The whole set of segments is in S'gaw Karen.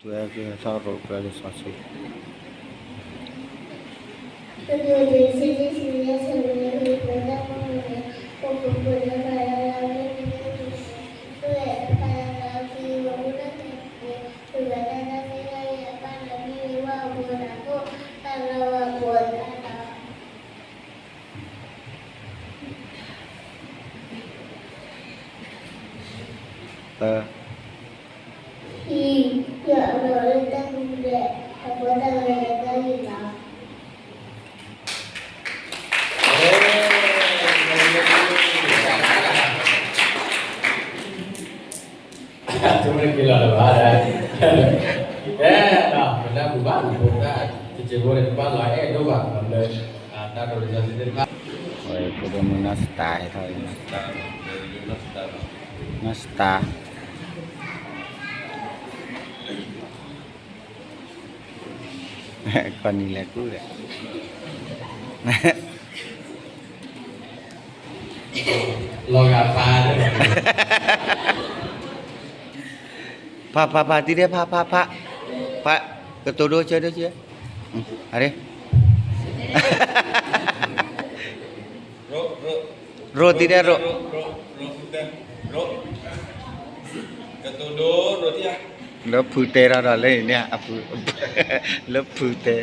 ဝဲကဟဲထီၣ်ရိကျဲလံာ်စီဆှံ. တၢ်, တမ့ၢ်က့ၤလီၤလၢၤဘၣ်, ကဲ, ပတၢ်ကူၣ်ဘၣ်န့ၣ် ဖိသၣ်တစဲးဖိန့ၣ် တဘၣ်လီၤအဲၣ်ဒိၣ်ဘၣ် လၢတၢ်ဒိးလံာ်စီဆှံသ့ၣ်တဖၣ်, ဖိဒိၣ်မုၣ်နီၢ်စတၢ်ဟဲထီၣ်, နီၢ်စတၢ်, ခီနံၤလဲၤကူၣ်ဒီး လီၤဂာ်ပၢ်, ဖးဖးဖးတံၢ်ဒဲး ဖးဖးဖး, ဖး, ကတိၤဒိဆၢဒိဆၢ, အရ့, ရိတံၢ်ဒဲးရိ, လၢဖုတဲထီၣ်ဒီးလၢန့ၣ်, လၢဖုတဲ,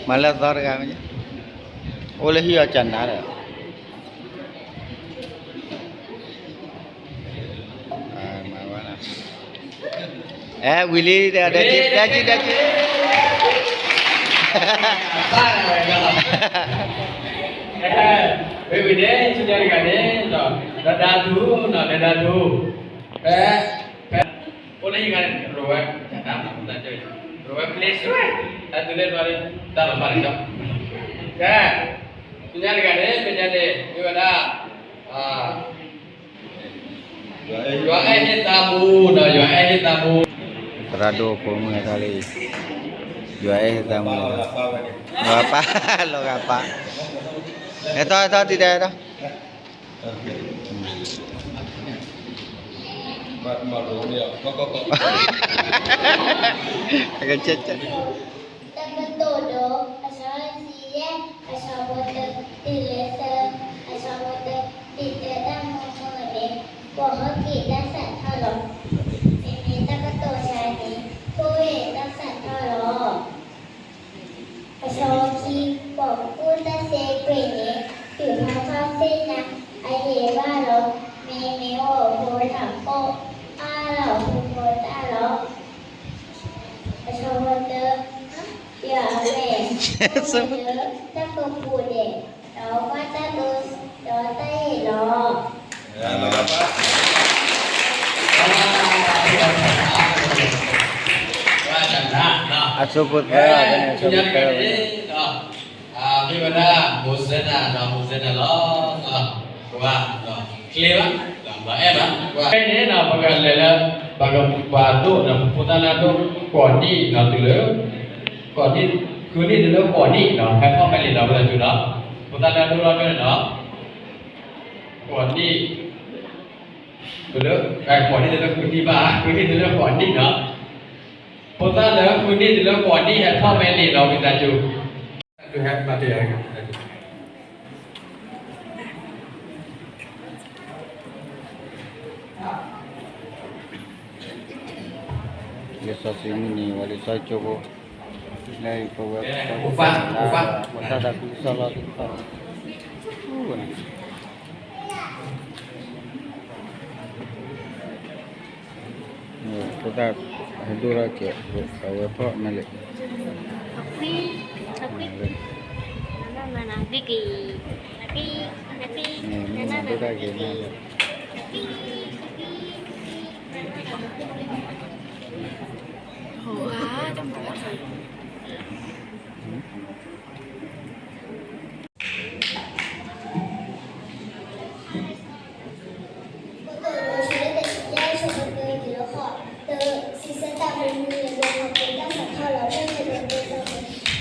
မၤလၢအသီတဂၤ, အိၣ်လၢဟံၣ်အီၤကနါဒီး အဲ ဝံၤလံ, ဒဲကံ, ဒဲကံ, ဒဲကံ, ဝံၤဝံၤန့ၣ် ဆူညါတဂၤန့ၣ်, ဒီးဒါဒူ, ဒီးဒါဒူ, ဖဲ, ဖဲ, အိၣ်လၢဟံၣ်ဂၤန့ၣ် ရိဝဲ, ရိဝဲ place, အဲ တုၤလၢနၤန့ၣ် တၢ်လီၤဘၣ်န့ၣ်ဒီး, ကဲ, ဆူညါတဂၤန့ၣ် မ့ၢ်ညါန့ၣ် မ့ၢ်ဝဲဒၣ် ယွၤအဲၣ်ဟ့ၣ်သးမူ, ယွၤအဲၣ်ဟ့ၣ်သးမူ, သရၣ်ဒိၣ်ဖိမုၣ်ဟဲထီၣ်လံ, ယွၤအဲၣ်ဟ့ၣ်သးမူ, လီၤဂာ်ပၢ်, လီၤဂာ်ပၢ်, ဟဲထီၣ် ဟဲထီၣ်တံၢ်ဒဲး ဟဲထီၣ်, ကဲ, ကဲ တၢ်ကတိၤဒိ အဆၢသံယဲၢ်, အဆၢဖိတၢတုၤလၢသၢ, အဆၢဖိတၢ, ဒ်သိးတၢ်မၤမုာ်န့ၣ် ပှၤဟီၣ်က့ၤတၢ်သးထီၣ်လီၤ. မ့မ့ၢ်တၢ်ကတိၤဆါန့ၣ် ဖိဝဲတၢ်သးထီၣ်လီၤ. အဆၢဖိခံ, ပှၤကူၣ်တၢ်သ့ကွံာ်န့ၣ် တုၤဖးထီၣ်သ့ၣ်ညါ အယံာ်ဘၣ်လီၤ. မ့မ့ၢ်အိၣ်အဖိတၢ်ကိၢ် အါလီၤဖိဖိတၢ်လီၤ. အဆၢဖိတၢ, ယွၤအမဲာ် အိၣ်လၢတၢ်ကပူၤဒဲး, ဒီးကွၢ်တၢ်ဒိဒီးတၢ်အ့ၣ်လီၤ. အဆိကတၢၢ်, အဆိကတၢၢ်, မ့ၢ်ဝဲဒၣ် မိၤစဲနၤဒီး မိၤစဲနၤလီၤ. ပှၤကျဲဘၣ်, ပှၤအဲၣ်ဘၣ်, ပှၤန့ၣ် ပကလဲၤလၢ ပကပာ်ဒိၣ်ဒီး ဖိသၣ်လၢအဒိၣ် ကိးနံၣ်ဒီးတုၤလၢ ကိးနံၣ်, ဃုနံၣ်တုၤလၢကိးနံၣ်ဒီး ဟဲထီၣ်ဖဲလံာ်ဒီး ဝဲဒၣ်တုၤဒီး ဖိသၣ်လၢအဒိၣ်ထီၣ်ကၠိန့ၣ်ဒီး ကိးနံၣ် တုၤလၢ, ကိးနံၣ်တုၤလၢဃုနံၣ်ဘၣ်, ဃုနံၣ်တုၤလၢကိးနံၣ်ဒီး ဖိသၣ်လၢဃုနံၣ်တုၤလၢကိးနံၣ် ဟဲထီၣ်ဖဲလံာ်ဒီး ဝံသးစူၤ လံာ်စီဆှံမုၢ်နံၤ ဝဲလံာ်စီဆှံကၠိဖိ, လၢပဝဲ ပတၢ်သးခုကစီၣ်လီၢ်သ့ၣ်တဖၣ်, ဖိသၣ်ဒိၣ်ထီၣ်ကဲး အဝဲဖီၣ်နလဲၣ်, ဒိၣ်ထီၣ်ကဲးနလဲၣ်. ကတိၤဒိ အဆၢဒိၣ်တဆံယဲၢ် အဆၢဖိတၢတုၤလၢဃိး, တၢ, စံးဆၢတၢ်မနုၤလဲၣ် ပှၤဟီၣ်က့ၤတၢ်သးထီၣ်လီၤ.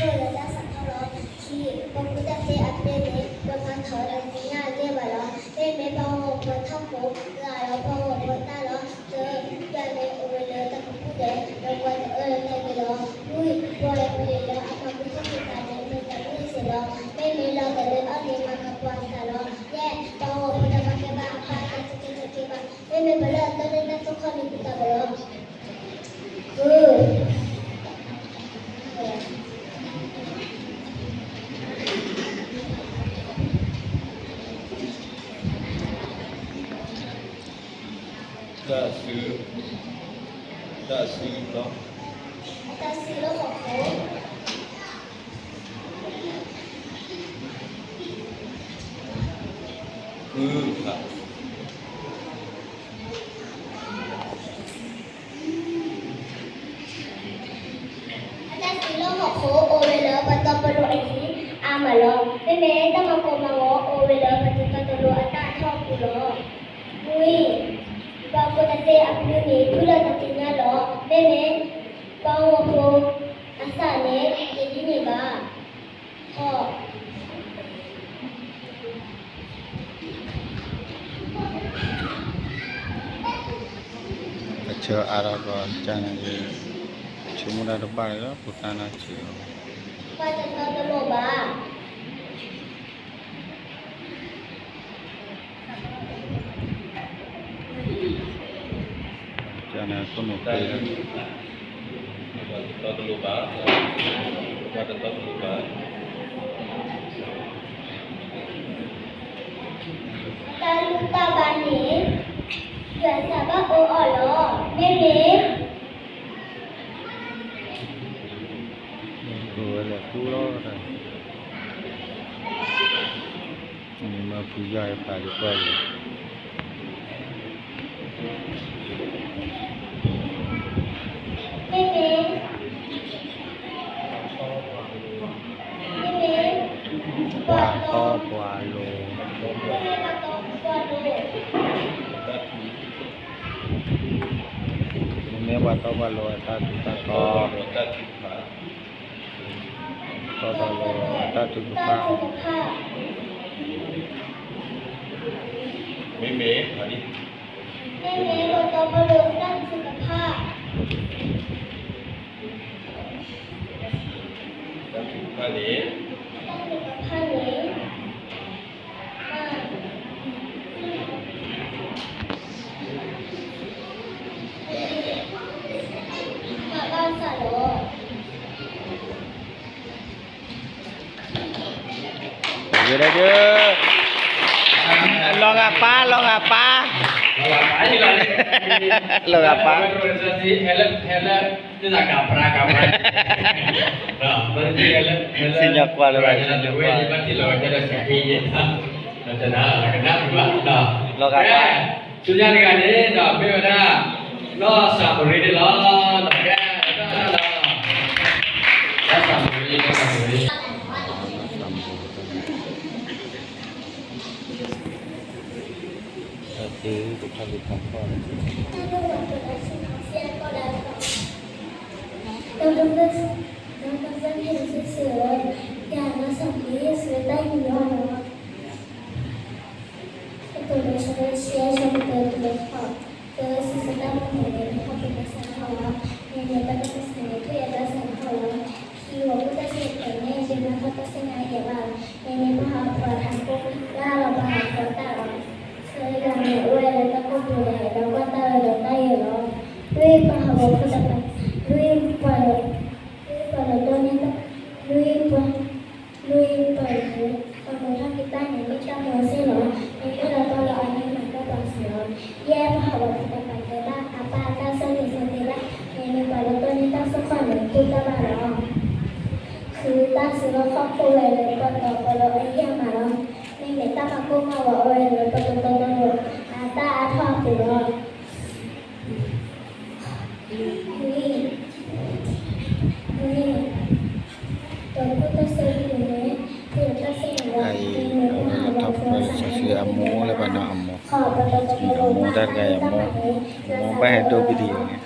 မ့မ့ၢ်ပှၤကူၣ်တၢ်သ့အပျဲၢ်န့ၣ် ပှၤမၤထီၣ်တသ့ၣ်ညါအဂ့ၢ်ဘၣ်လီၤ. မ့မ့ၢ်ပှၤဟီၣ်က့ၤပှၤထီၣ် ဃိး, ဂၤလီၤပှၤဂီၤဖိတၢ်လီၤ. သၢ, ယွၤန့ၣ်အိၣ်ဝဲလၢတၢ်ပူၤဖျဲး, ဒီးပှၤတအၢလၢၤတၢ်ဂ့ၤလီၤ. လွံၢ်, ပှၤတဖျၢၣ်လၢအမၤကူၣ်သ့ၣ်သ့ၣ်တၢ်န့ၣ် မ့ၢ်တၢ်မုၢ်စ့ၢ်လီၤ. မ့မ့ၢ်လီၤတၢ်လၢအီၤန့ၣ် မၤကပီၤအသးလီၤ. ယဲၢ်, ပှၤဂီၤဖိတမၤကဲဘၣ်အပၢ်အတၢ်ဆိၣ်ဂ့ၤဆိၣ်ဝါဘၣ်. မ့မ့ၢ်ပှၤလၢအတီန့ၢ်တၢ်သိၣ်တၢ်သီန့ၣ် ပတၢ်ဘၣ်လီၤ. ဃု တၢ်စု, တၢ်စုလီၤ, တၢ်စုလီၤဟီၣ်ခိၣ်. ဃုခါ. အတၢ်စုလီၤဟီၣ်ခိၣ်အိၣ်ဝဲလၢပှၤတီပှၤလိၤအဟံၣ်အါမးလီၤ. မ့မ့ၢ်တၢ်မၤကိၢ်မၤဂီၤအိၣ်ဝဲလၢပှၤတတီတလိၤအတၢ်အထီအပူၤလီၤ. နွံ, ပှၤဖိသ့ၣ်အပျုၤန့ၣ် ဖုလီၤတၢ်သ့ၣ်ညါလီၤ. မ့မ့ၢ်ပှၤဂီၤဖိအသးန့ၣ် တဒ်န့ၣ်ဘၣ်. ဃိး ကဆၢအါထီၣ်ကီး ကန့ၣ် ဆိကမိၣ်တၢ်တဘၣ်လၢ ဖိသၣ်နီၢ်ဆံးလီၤ. ပှၤတတီတလိၤဘၣ်. ကန့ၣ် ခိၣ်နူာ်ဃ့ ပှၤတတီတလိၤဘၣ်, ပှၤတတီတလိၤဘၣ်. တၢ်လုၢ်တၢ်ဘါန့ၣ် ယွၤသးဘၣ်အၢအီၤလီၤ. မ့မ့ၢ် ပဝဲလဲၤကူလီၤတၢ်, မ့ၢ်မၤဖုယီၢ်အဖးလံကွၢ်လံ. မ့မ့ၢ် မ့မ့ၢ် ပှၤတီပှၤလိၤ, မ့မ့ၢ်ပှၤတီပှၤလိၤ အတၢ်ထုကဖၣ်, တီပှၤလိၤ အတၢ်ထုကဖၣ်, မ့မ့ၢ် မ့မ့ၢ်ပှၤတီပှၤလိၤ တၢ်ထုကဖၣ်, တၢ်ထုကဖၣ်န့ၣ် တၢ်ထုကဖၣ်န့ၣ် မၤဘၣ်သးလီၤ. လီၤဂာ်ပၢ်, လီၤဂာ်ပၢ်, လီၤဂာ်ပၢ်, စံၣ်ညီၣ်ကွၢ်လၢၤဘၣ်, စံၣ်ညီၣ်ကွၢ်လၢၤဘၣ်, လီၤဂာ်ပၢ်, ဆူညါတဂၤန့ၣ်ဒီး မ့ၢ်ဝဲဒၣ် နီၢ်စၤမရံန့ၣ်လီၤ. ကဲ တၢ်လီၤ, နီၢ်စၤမရံ, နီၢ်စၤမရံ, တၢ်သ့တဖၣ်လံတၢ်ခီၣ်, တၢ်သ့တဖၣ်လံတၢ်ခီၣ်, ယၤနီၢ်စၤမရံ စံးတၢ်အံၤန့ၣ်လီၤ. ကတိၤဒိ အဆၢဒိၣ်တဆံယဲၢ် အဆၢဖိတၢတုၤလၢဃိး, ပစံးဆၢတၢ်မ့ၢ်န့ၣ် ပဟီၣ်ခိၣ်တၢ်ဆၢဟီၣ်လီၤ. မ့မ့ၢ်တၢ်ကစီၣ်န့ၣ် ထွံၣ်အတၢ်ဆၢဟီၣ်လီၤ. ခံ, ပှၤကူၣ်တၢ်စံးတၢ်န့ၣ် ဒုးနၢ်ထီၣ်တၢ်စံၣ်ညီၣ်အံၤဘၣ်. မ့မ့ၢ်ပှၤဟးပှၤဟးကိၢ်တၢ်လီၤ ပှၤဟးပှၤတၢ်လီၤ. ဆၢ, ယွၤန့ၣ်အိၣ်ဝဲလၢတၢ်ကိၢ်ပူၤဒီး ဟဲဒီးကွၢ်တၢ်လီၤဒီးတၢ်ယိာ်လီၤ. လွံၢ်, ပှၤဟးဂီၤဖိတဖၣ်, လွံၢ်, ပှၤလၢ လွံၢ်, ပှၤလၢတီန့ၢ်တၢ်, လွံၢ်, ပှၤ လွံၢ်, ပှၤလၢ ပှၤမၤထီၣ်က့ၤတၢ်န့ၣ် မ့ၢ်တၢ်မူစ့ၢ်လီၤ. မ့မ့ၢ်လီၤတၢ်လၢအန့ၣ်မၤတၢ်ပာ်စၢၤလီၤ. ယဲၢ်, ပှၤဟးဂီၤဖိတဖၣ်တဲဘၣ်အပၢ်အတၢ်ဆိၣ်ဂ့ၤဆိၣ်ဝါဘၣ်. မ့မ့ၢ်ပှၤလၢတီန့ၢ်တၢ်သိၣ်တၢ်သီန့ၣ် ကူၣ်တၢ်ဘၣ်လီၤ. ဃု, တၢ်စုလီၢ်ခီၣ်ခိၣ်ဝဲလၢပှၤတီပှၤလိၤအယံာ်မးလီၤ. မ့မ့ၢ်တၢ်မၤကိၢ်မၤဂီၤအိၣ်ဝဲလၢပှၤတီပှၤလိၤ အတၢ်အါထီၣ်အပူၤလီၤ. နွံ, နွံ, တၢ်ဆိၣ်ဂ့ၤဆိၣ်ဝါ အံၤ အဝဲလၢထီၣ်ပၢၢ်စီဆှံအမိၢ်လၢပှၤနီၢ်အမိၢ်, အမိၢ်တၢ်တဂၤအံၤအမိၢ်, အမိၢ်ဘၣ်ဟဲဒိ video န့ၣ်,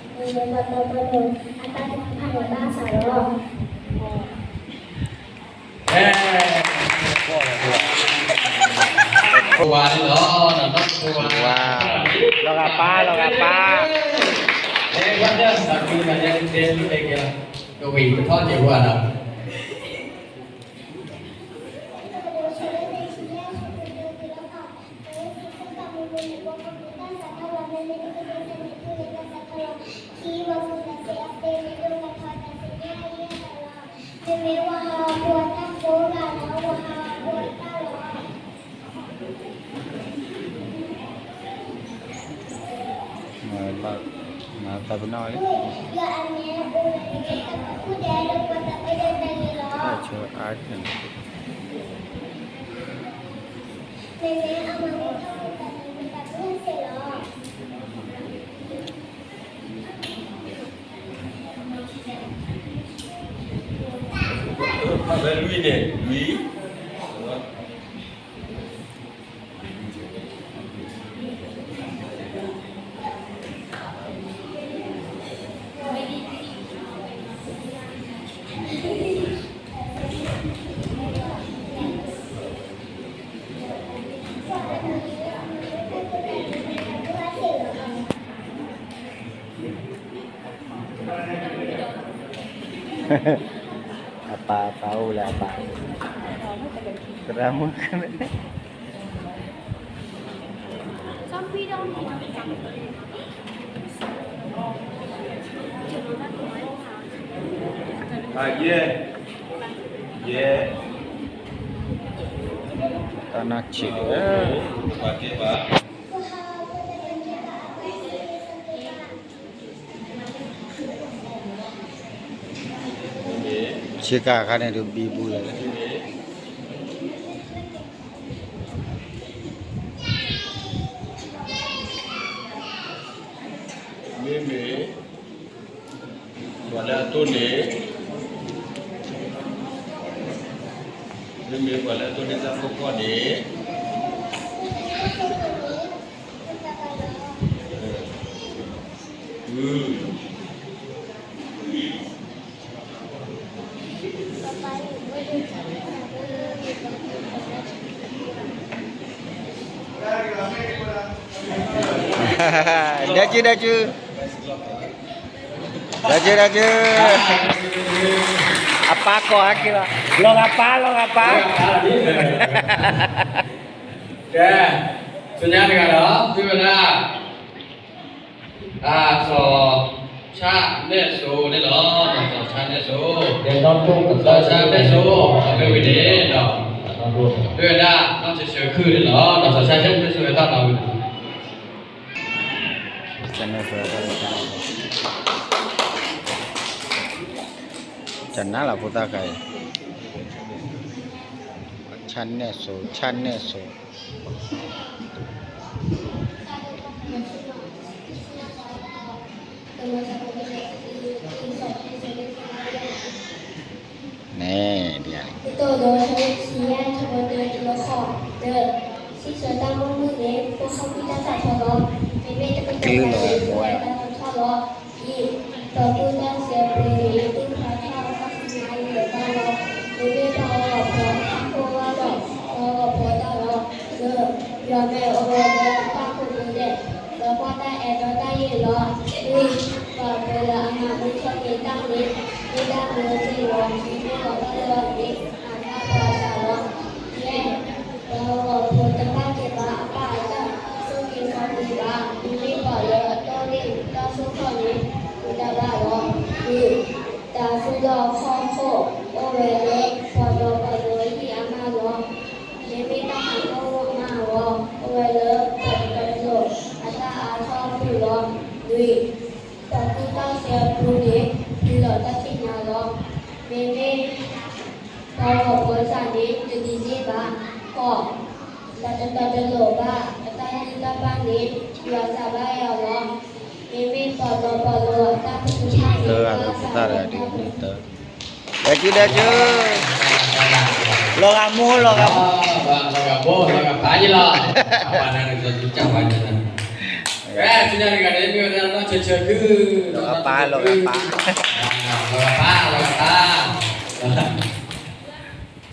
အဲ ဝါန့ၣ်လီၤ, ဝါ, လီၤဂာ်ပၢ်, လီၤဂာ်ပၢ်, အဲ ကဝံၤပထီၣ်ကဲဝဲဒီး မၤတၢ်ပနီၣ်လံ, တၢ်ဆၢအါန့ၣ်, ဖဲလွံၢ်န့ၣ် လွံၢ် အပၢ်, အပၢ်အိၣ်လၢအပၢ်, သရၣ်မုၣ်, ယဲၢ်, ယဲၢ်, တၢ်နၢ်ဆံး, ဆ့ကၤခါန့ၣ်ဒုးဘံဘူလီၤ, မ့မ့ၢ် ပှၤလၢအတိၢ်န့ၣ်, မ့မ့ၢ်ပှၤလၢအတိၢ်န့ၢ်တၢ်သိၣ်တၢ်သီန့ၣ်, ဒီးကၠု, ဒီးကၠု, ဒီးကၠု, ဒီးကၠု, အပၢ်ကိးဟဲက့ၤလီၤ, လီၤဂာ်ပၢ်, လီၤဂာ်ပၢ်, ကဲ, ဆူညါတဂၤဒီး သုဝဲဒၣ် စီၤဆၣ်နဲၣ်စိၤန့ၣ်လီၤ, စီၤဆၣ်နဲၣ်စိၤ, စီၤဆၣ်နဲၣ်စိၤ အဝဲန့ၣ်ဒီး ဒုၣ်ဒါနီၢ်ဆၢဆၢခုၣ်န့ၣ်လီၤ, စီၤဆၣ်နဲၣ်စိၤဝဲတၢ်နီၤဝဲန့ၣ်, တၢ်နါလီၤဖိသၣ်ခါအံၤ, ဆၣ်နဲၣ်စိၤ, ဆၣ်နဲၣ်စိၤ န့ၣ်, ဒ်န့ၣ်, ကတိၤဒိ ဆၢဒိၣ်တဆံယဲၢ် ဆၢဖိတၢတုၤလၢဃိး, တၢ, စံးဆၢတၢ်မုၢ်မုၢ်န့ၣ် ဖိဃီဖိတၢ်သးထီလီၤ, မ့မ့ၢ်တမ့ၢ်တၢ်န့ၣ် တၢ်သးထီလီၤ, ယံာ်, ဒီးပုၢ်တၢ်စဲးပူၤန့ၣ် ဒုၣ်ဖျါထီၣ်အသးသမါအံၤအဘၣ်လီၤ, မ့မ့ၢ်ပှၤဂီၤဖိအခိၣ်ဝၣ်ဒီး ပှၤဂီၤဖိတၢ်လီၤ, ကၢ, ယွၤမဲာ်အိၣ်ဝဲလၢတၢ်ကိးပူၤဒဲး, ဒီးကွၢ်တၢ်အဲၣ်ဒီးတၢ်ယံာ်လီၤ, လွံၢ်, ပှၤဖိလၢအမၤမုာ်ထီၣ်က့ၤတၢ်န့ၣ် မ့ၢ်တၢ်မုာ်တ့ၢ်လီၤ, မ့မ့ၢ်လီၤတၢ်လၢအီၤန့ၣ် မၤတၢ်ပှၤအသးလီၤ, ယဲၢ်, ပှၤဂီၤဖိတဘၣ်က့ၤဘၣ်အပၢ်အတၢ်ဆိၣ်ဂ့ၤခီၣ်က့ၤဘၣ်, မ့မ့ၢ်ပှၤလၢအတီၢ်န့ၢ်တၢ်ဆိၣ်ခီၣ်န့ၣ် မ့ၢ်တၢ်ဘၣ်လီၤ, ဃု, တၢ်သူၣ်လီၢ်ခီၣ်ခိၣ် အိၣ်ဝဲလၢ ပှၤဒီပှၤလိၤအဟံၣ်အမါလီၤ, မ့မ့ၢ်တၢ်ဟးထီၣ်ဂီၢ်မးအဂီၢ် အိၣ်ဝဲလၢ ပှၤတတီတလိၤ အတၢ်အါထီၣ်အပူၤလီၤ, လွံၢ်, ပှၤကူၣ်တၢ်စဲအပူၤန့ၣ် ပှဲၤလီၤတၢ်သ့ၣ်ညါလီၤ, မ့မ့ၢ် ပှၤဂီၤဖိသးန့ၣ် တဒ်န့ၣ်ဘၣ်, ဃိး, တၢ်တတီတလိၤဘၣ် အတၢ်ဂံၢ်တၢ်ဘါန့ၣ် ယွၤသးဘၣ်ယွၤလီၤ, မ့မ့ၢ်ပှၤဒီပှၤလိၤအတၢ်ဖံးတၢ်မၤန့ၣ် လၢအပူၤသၣ်ဒီးဒ်န့ၣ်တၢ် ဒီးကၠုဒီးကၠု, လီၤဂာ်မိၢ် လီၤဂာ်မိၢ်, လီၤဂာ်မိၢ် လီၤဂာ်ပၢ်ယလီၤ, ပၢ်နၤန့ၣ် ကၠီကၠူကၠၢ်ပှၤန့ၣ်, ကဲဆူညါတဂၤန့ၣ် မ့ၢ်ဝဲဒၣ်နီၢ်ဆၢဆၢခုၣ်, လီၤဂာ်ပၢ် လီၤဂာ်ပၢ်, လီၤဂာ်ပၢ် လီၤဂာ်ပၢ်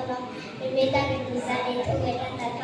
မ့ၢ်တၢ်ကတိၤစါန့ၣ် ထိၣ်ဝဲတၢ်သးထီၣ်လီၤ. ခံ, ပှၤမူဒါသ့ၣ်အဖံးန့ၣ် ဒုးဖျါထီၣ်တၢ်သ့ၣ်ညါဂ့ၤဘၣ်လီၤ. မ့မ့ၢ်ပှၤဟီၣ်ခိၣ်ဖိအထး ကိးဂၤလီၤပှၤဟီၣ်ခိၣ်ဖိတၢ်လီၤ. သၢ, ယွၤမဲာ်အိၣ်ဝဲလၢတၢ်ကူၣ်သဲးဒီး ဘၣ်တၢ်အၢၣ်လီၤတၢ်အုၣ်လီၤ. လွံၢ်, ပှၤပျ့ၤလၢမၤမုာ်ထီၣ်က့ၤတၢ်န့ၣ် မ့ၢ်တၢ်ကူၣ်သ့လီၤ. မ့မ့ၢ်လီတၢ်လီအီၤန့ၣ် မၤကၣ်ပှၤသးလီၤ. ယဲၢ်, ပှၤဟီၣ်ခိၣ်ဖိတဘၣ်ကဲဘၣ် အဘၣ်တၢ်တိၢ်က့ၤသီက့ၤဘၣ်. မ့မ့ၢ်ပှၤလၢတိၢ်န့ၢ်တၢ်သူၣ်ထီၣ်န့ၣ် ဘူၣ်တၢ်ဘါလီၤ. ဃု, တၢ်စံးလီၢ်ခီၣ်ခိၣ်အိၣ်ဝဲလၢ ပှၤတီပှၤလိၤဟံၣ်အါမးလီၤ. မ့မ့ၢ်တၢ်မၤကိၢ်မၤဂီၤအိၣ်ဝဲလၢ ပှၤတတီတလိၤတၢ်အါထီၣ်အပူၤလီၤ. ဃိး, နွံ, ပှၤကူၣ်တၢ်သ့အပူၤန့ၣ် ပှံၤလီၤတၢ်သ့ၣ်ညါလီၤ. မ့မ့ၢ်, မ့မ့ၢ်ပှၤဟီၣ်ခိၣ်ဖိအသးန့ၣ် တသ့န့ၢ်ဘၣ်. နွံ, ဃိး, ဃိး, ပှၤဟီၣ်ခိၣ်ဖိ, ပှၤဟီၣ်ခိၣ်ဖိ တၢ်ဂံၢ်တၢ်ဘါန့ၣ် ယွၤသးဘၣ်အၢအီၤလီၤ. မ့ၢ်ပှၤတီပှၤလိၤ, မ့ၢ်ပှၤတီပှၤလိၤ အတၢ်တဂ့ၤဘၣ်န့ၣ် ဘၣ်အသးလီၤ. ယဲဒၣ်က, တၢ်ဂၤလီၤ အဝဲန့ၣ်ပှၤ, ပှၤဃုနံၣ်လၢဃိးနံၣ်, ဒီးပကလဲၤဆူညါ ခွံနံၣ်တုၤလၢတဆံခံနံၣ်, လံာ်စီဆှံမ့ၢ်ဝဲဒၣ် လံာ်အကတိၤဒိ အဆၢဒိၣ်တဆံယဲၢ် အဆၢဖိတၢတုၤလၢ တုၤလၢဆါလဲၣ်, ဒိၣ်နီၢ်တဘၣ်လၢၤနီၤ, ဆံခံ, တဆံခံနီၤ, ကပၢၤလၢဆ့ထီၣ်မူလဲၤလံ, ကဲ, ဟဲထီၣ်ဂၤနီၤ, ပယါဒိၣ်မ့ၢ်ဝံၤန့ၣ် ပကတဲာ်ကတီၤပသးလၢပှၤခံဂၤတဂၤန့ၣ် မ့ၢ်ဝဲဒၣ် ပနဲဘီ, ပနဲဘီ တၢ်ဒိၣ်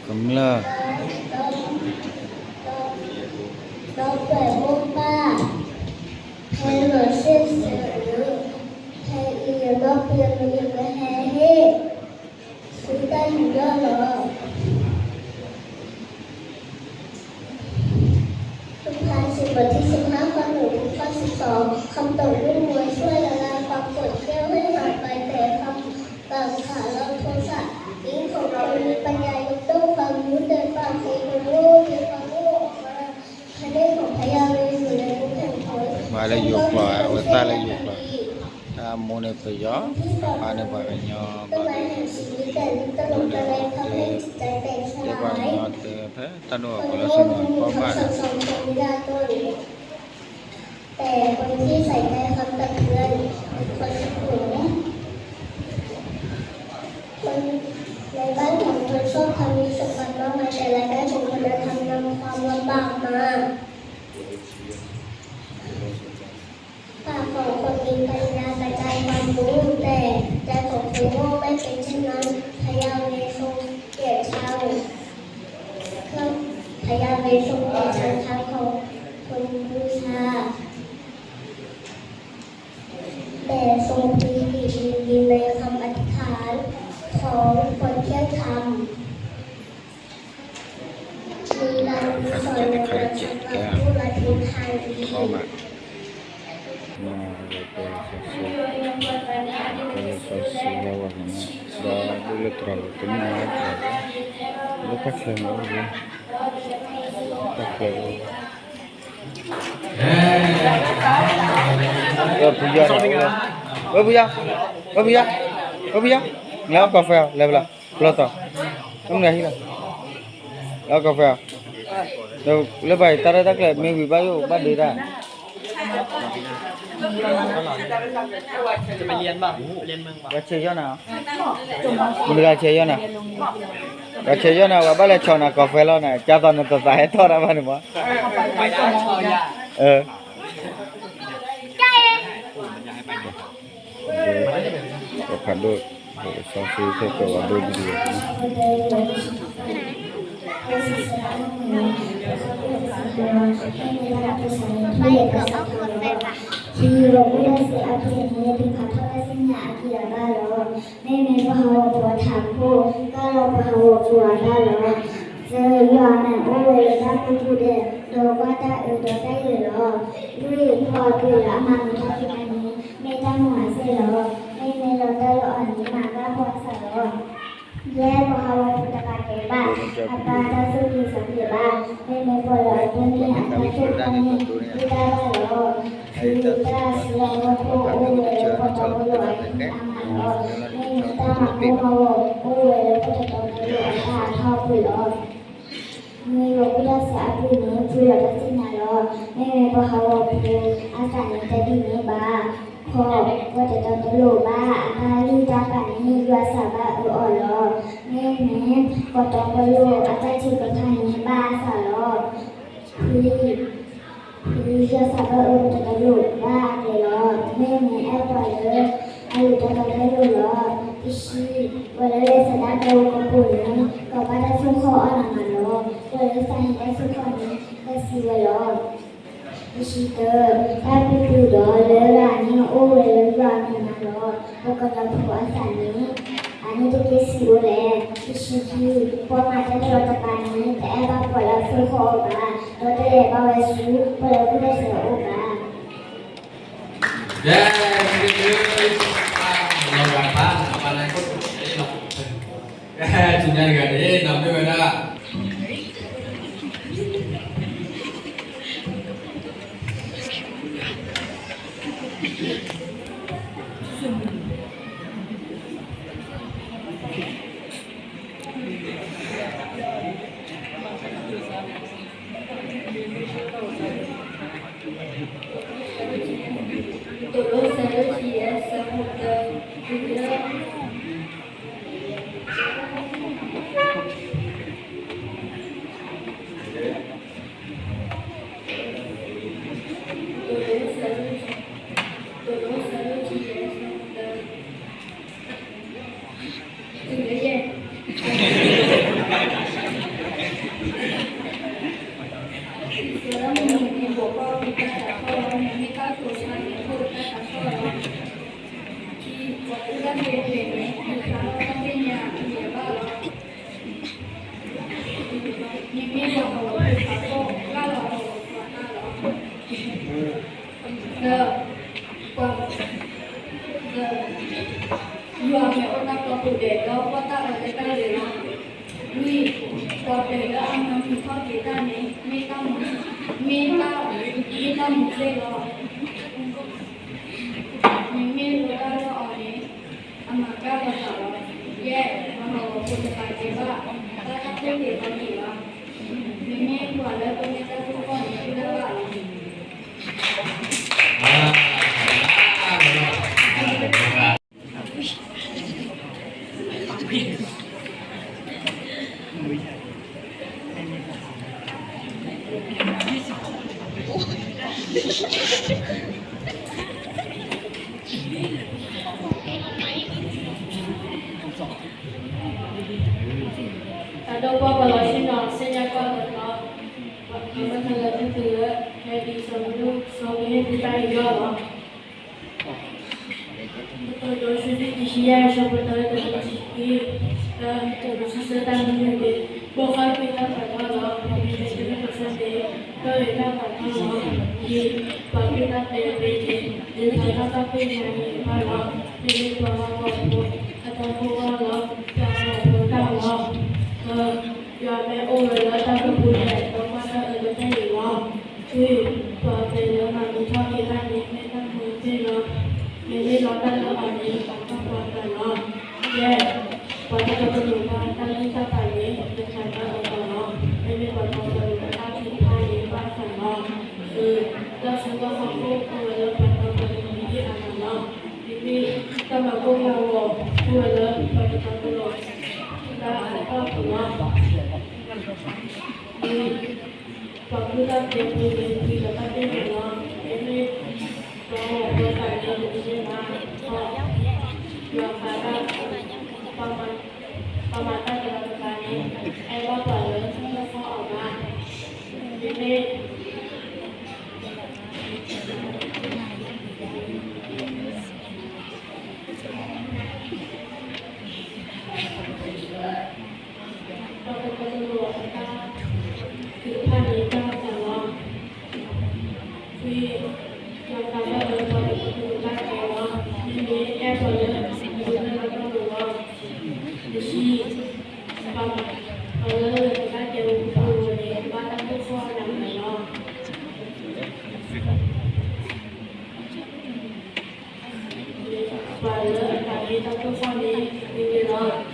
ကမျၢၢ် ဒီပုၢ်ဝဲၢ်မိၢ်ပၢ်, ဖဲလီၤစ့ၢ်ဆၢ, ဖဲအံၤယနီၢ်ပၢၢ် ယကဟဲဟ့ၣ် ဆူတၢ်ယူးယီၣ်လီၤ. ပဖးစံးပတြၢၤ တၢ်စံးဆၢ တၢ်စံးဆၢ ခီၣ်တီၢ်လွံၢ် မိၤရှ့ လၢလၢပှၤကိးထီၣ်ဝဲ မၤပှဲၤတဲာ် ပှၤခးလီၤဖိသၣ် ဒ်သိးပှၤမ့ၢ်ပညးယိးဒိၣ်ပှၤမူဒီးပှၤဖိမူ ဒ်ပှၤအိၣ်အီၤ ဖဲန့ၣ်ပှၤဖးယံၤဝဲ ပှၤလၢမူဖဲန့ၣ် ပှၤလၢယိၤကျိာ် အဝဲသၣ်လၢယိၤကျိာ် တၢ်အမိၢ်န့ၣ်ပယီၤ အပၢ်န့ၣ်ပှၤကညီဘၣ် တဲပှၤကညီတဲဖဲတၢ်ဒိၣ်အကီၢ်လီၤဆ့ၣ်နီၤ ပှၤဘၣ်ဒီး แต่คนที่ใส่ใจความตักเตือนเป็นคนสุขุม คนในบ้านของคนชอบทำดีสมบัติมากมาย แต่รายได้ของคนนั้นทำนำความลำบากมา ปากของคนมีปัญญากระจายความรู้ แต่ใจของคนโง่ไม่เป็นเช่นนั้น พยาเวททรงเกลียดชัง พยาเวททรงเกลียดชังคำของคนบูชา แต่ทรงปีติยินดีในคำอธิษฐานของคนเที่ยงธรรม มีการสอนในการสำหรับผู้ละทิ้งทางดี ဒီးဒုးလၢတြီၤလီၤတမ့ၢ်လၢတြီၤလီၤ လၢတၢ်ချၢမ့ၢ်အိၣ်လၢ တၢ်ချၢအိၣ် ဝဲဖုယီၢ်န့ၣ် ဝဲဖုယီၢ် ဝဲဖုယီၢ် ဝဲဖုယီၢ် လဲၤအီၣ်ကီၢ်ဖဲအီၤ လဲၤဖဲလီၤ ဖျီတီၤ မနုၤဟံၣ်လီၤ လဲၤအီၣ်ကီၢ်ဖဲအီၤ လၢဘၣ်အံၤ တၢ်ရဲၣ်တၢ်ကျဲၤမ့ၢ်ဝံၤဘၣ်ယိၣ်ဘၣ်ဒ့တၢ် ပှၤဆဲးယီၢ်နၤ မတၤဂၤဆဲးယီၢ်နၤ ပှၤဆဲးယီၢ်နၤ ပှၤဘၣ်လဲၤဆီၣ်နၤကီၢ်ဖဲလီၤနၤ ကၢ်သိးနတသးဟဲထီၣ်တၢ်ဘၣ်န့ၣ်မး အၢ ပဖးဒိၣ် စီဆှံဖဲကဝီၤဒိၣ်ဒ်န့ၣ် ခံဂီၤဝံၤဒၣ်စ့အပူၤန့ၣ် သုဖးထီၣ်တၢ်စံၣ်ညီၣ်အက့ၢ်အဂီၤဘၣ်လီၤ. မ့မ့ၢ်ပှၤဟးဂီၤဖိအထးခိၣ် ကၢ်လီၤပှၤဟးဂီၤဖိအသးလီၤ. သၢ, ယွၤအမဲာ်အိၣ်ဝဲလၢတၢ်ကိးပူၤဒဲး ဒီးကွၢ်တၢ်အၢဒီးတၢ်ယၢၤလီၤ. လွံၢ်, ပှၤအပျ့ၤလၢအမၤမုာ်ထီၣ်က့ၤတၢ်န့ၣ် မ့ၢ်တၢ်မုာ်အစ့ၢ်လီၤ. မ့မ့ၢ်လီၤတၢ်လၢအီၤန့ၣ် မၤဘၣ်ပှၤအသးလီၤ. ယဲၢ်, ပှၤဟးဂီၤဖိတဂၤတဲဘၣ် အပၢ်တၢ်ဆိၣ်ဂ့ၤဆိၣ်ဝါဘၣ်, မ့မ့ၢ်ပှၤလၢအဒိးန့ၢ်အတၢ်ဆိၣ်ဂ့ၤန့ၣ် ဒုၣ်ဒါဘၣ်လီၤ. ခံ, တၢ်စံးလီၤမူခိၣ်အိၣ်ဝဲလၢပှၤတီပလိာ်အဟံၣ်အမးလီၤ. မ့မ့ၢ်တၢ်မၤကိၢ်မၤဂီၤအိၣ်ဝဲလၢပှၤတတီတလိၤအတၢ်အထီအပူၤလီၤ. နွံ, ယွၤဝံဒၣ်စ့အပူၤန့ၣ် ပှၤလီၤတၢ်စံၣ်ညီၣ်လီၤ. မ့မ့ၢ်ပှၤဟးဂီၤဖိအသးန့ၣ် တဒ်န့ၣ်ဘၣ်. ခီ, ပှၤတတီတလိၤဘၣ်အတၢ်လုၢ်တၢ်ပာ်န့ၣ် ယွၤစံးဘၣ်အၢအီၤလီၤ. မ့မ့ၢ်ပှၤတီပလိာ်အတၢ်ထုကဖၣ်န့ၣ် ဘၣ်အသးလီၤ. ခွံ, ခွံ, ယွၤစံးဘၣ်အၢပှၤတတီတလိၤဘၣ်အကျဲလီၤ. မ့မ့ၢ်အဲၣ်ပှၤလၢအလိၤတတီတလိၤလီၤ. တဆံ, ပှၤလၢလဲၤဆန္ဒပြဝဲကိးပူၤန့ၣ် ကဘၣ်တၢ်ဆိၣ်ဃီၣ်အီၣ်နၤမးလီၤ. ပှၤလၢသးဟ့တၢ်ဆိၣ်ဃီၣ်န့ၣ် ကစံးဝဲလီၤ. တဆံတၢ, တၢ်ပျံၤပျံၤဒီးလၢရၤန့ၣ် အိၣ်ဝဲလၢယွၤအမဲာ်ညါလီၤ. ပှၤကညီဖိအသးန့ၣ် အန့ၣ်တက့ၢ်စံးဝဲလဲၣ်. တဆံခံ, ပှၤမၤတၢ်တလီၤတကးန့ၣ် တအဲၣ်ဘၣ်ပှၤလၢအဆိၣ်ဃီၣ်အီၤဘၣ်, ဒီးတလဲၤဘၣ်ဝဲဆူပှၤလၢအကူၣ်တၢ်ဆဲးအအိၣ်ဘၣ်. ကဲ, လီၤဂာ်ဖး, ပှၤလၢခိၣ်, ဆူညါတဂၤန့ၣ် ဒီးမ့ၢ်ဝဲဒၣ် ယွၤအမဲာ်အိၣ်တၢ်ကိးပူၤဒဲး ဒီးကွၢ်တၢ်အၢလၢတၢ်ယၢၤလီၤ. လွံၢ်, ပှၤပျ့ၤလၢအမၤမုာ်ထီၣ်က့ၤတၢ်န့ၣ် မ့ၢ်တၢ်မုာ်, မ့ၢ်တၢ်, မ့ၢ်တၢ်မုာ်စ့ၢ်လီၤ. မ့မ့ၢ်လီၤတၢ်လၢအီၤန့ၣ် အမၤကၢ်လီၤသးလီၤ. ယဲၢ်, ပှၤဟးဂီၤဖိတဂၤတဲဘၣ် တၢ်ဆိၣ်ဂ့ၤလီၤက့ၤလီၤ. မ့မ့ၢ်ပှၤလၢပမ့ၢ်တၢ်ဆိၣ်ဃီၣ်န့ၣ် ဒုၣ်ဒါဘၣ်လီၤ. တၢ်ဒိၣ်ပှၢ်ပှၤလီၤဆ့ၣ်နီၤ ဆ့ၣ်ညါကီၢ်သးလီၤ. ပှၤမၤထီၣ်လၢသုသုလၢ ခဲဒံးစီၤမနုၤ စီၤကဟ့ၣ်သုတၢ်အံၤယီၢ်လီၤ. ကတိၤဒိ ဆံဆံယဲၢ် ဆၢဖိတၢ တုၤလၢတဆံခံ, တၢ်ကတိၤဒိ ဆံဆံတၢ မနုၤတက့ၢ်, ဘိဃၣ်ကွံာ်တၢ်သးထီၣ်လီၤ. ပမ့ၢ်တဲတၢ်ကစီၣ်န့ၣ် ကၢ်ဂ့ၤတၢ်သးထီၣ်လီၤ. ယံာ် ပှၤကွံာ်တၢ်တဲအပျ့ၤန့ၣ် ဒ်သိးတၢ်သးကွံာ်ညါအံၤဘၣ်လီၤ. မ့မ့ၢ်ပှၤဟးဂီၤဖိ အတၢ်ကိၢ်ဂီၤလီၤ. ပှၤဟးဂီၤဖိတၢ်လီၤ. ယွၤမ့ၢ်အိၣ်ဝဲလၢတၢ်ကိးပူၤဒဲး ဒီးကွၢ်တၢ်အၢလၢတၢ်ယၢၤလီၤ. လွံၢ်, ပှၤပျ့ၤလၢမၤမုာ်ထီၣ်က့ၤတၢ်န့ၣ် မ့ၢ်တၢ်မုာ်စ့ၢ်လီၤ. မ့မ့ၢ်လီၤတၢ်လၢအီၤန့ၣ် ပာ်ထီၣ်ပှၤသးလီၤ. ယဲၢ်, ပှၤတတီတလိၤဘၣ်တၢ်လုၢ်တၢ်ပာ်န့ၣ် တခါတၢ်အၢၣ်လီၤလီၤ. မ့မ့ၢ်ပှၤတီပလိၤအတၢ်ထုကဖၣ်န့ၣ် ဘၣ်သးလီၤ. အၢ, တၢ်ဆၢကတီၢ်ဟီၣ်ခိၣ်အိၣ်ဝဲလၢပှၤတီပလိၤမ့ၢ်အါမးလီၤ. မ့မ့ၢ်တၢ်မၤကိၢ်မၤဂီၤအိၣ်ဝဲလၢပှၤတတီတလိၤ တၢ်အၢၣ်လီၤလီၤ. ပှၤကူၣ်တၢ်သ့ပှၤန့ၣ် ပှၤလၢတၢ်သ့ၣ်ညါလီၤ. မ့မ့ၢ်ပှၤဂီၤပှၤသးန့ၣ် တသ့ၣ်ညါဘၣ်. ဃိး,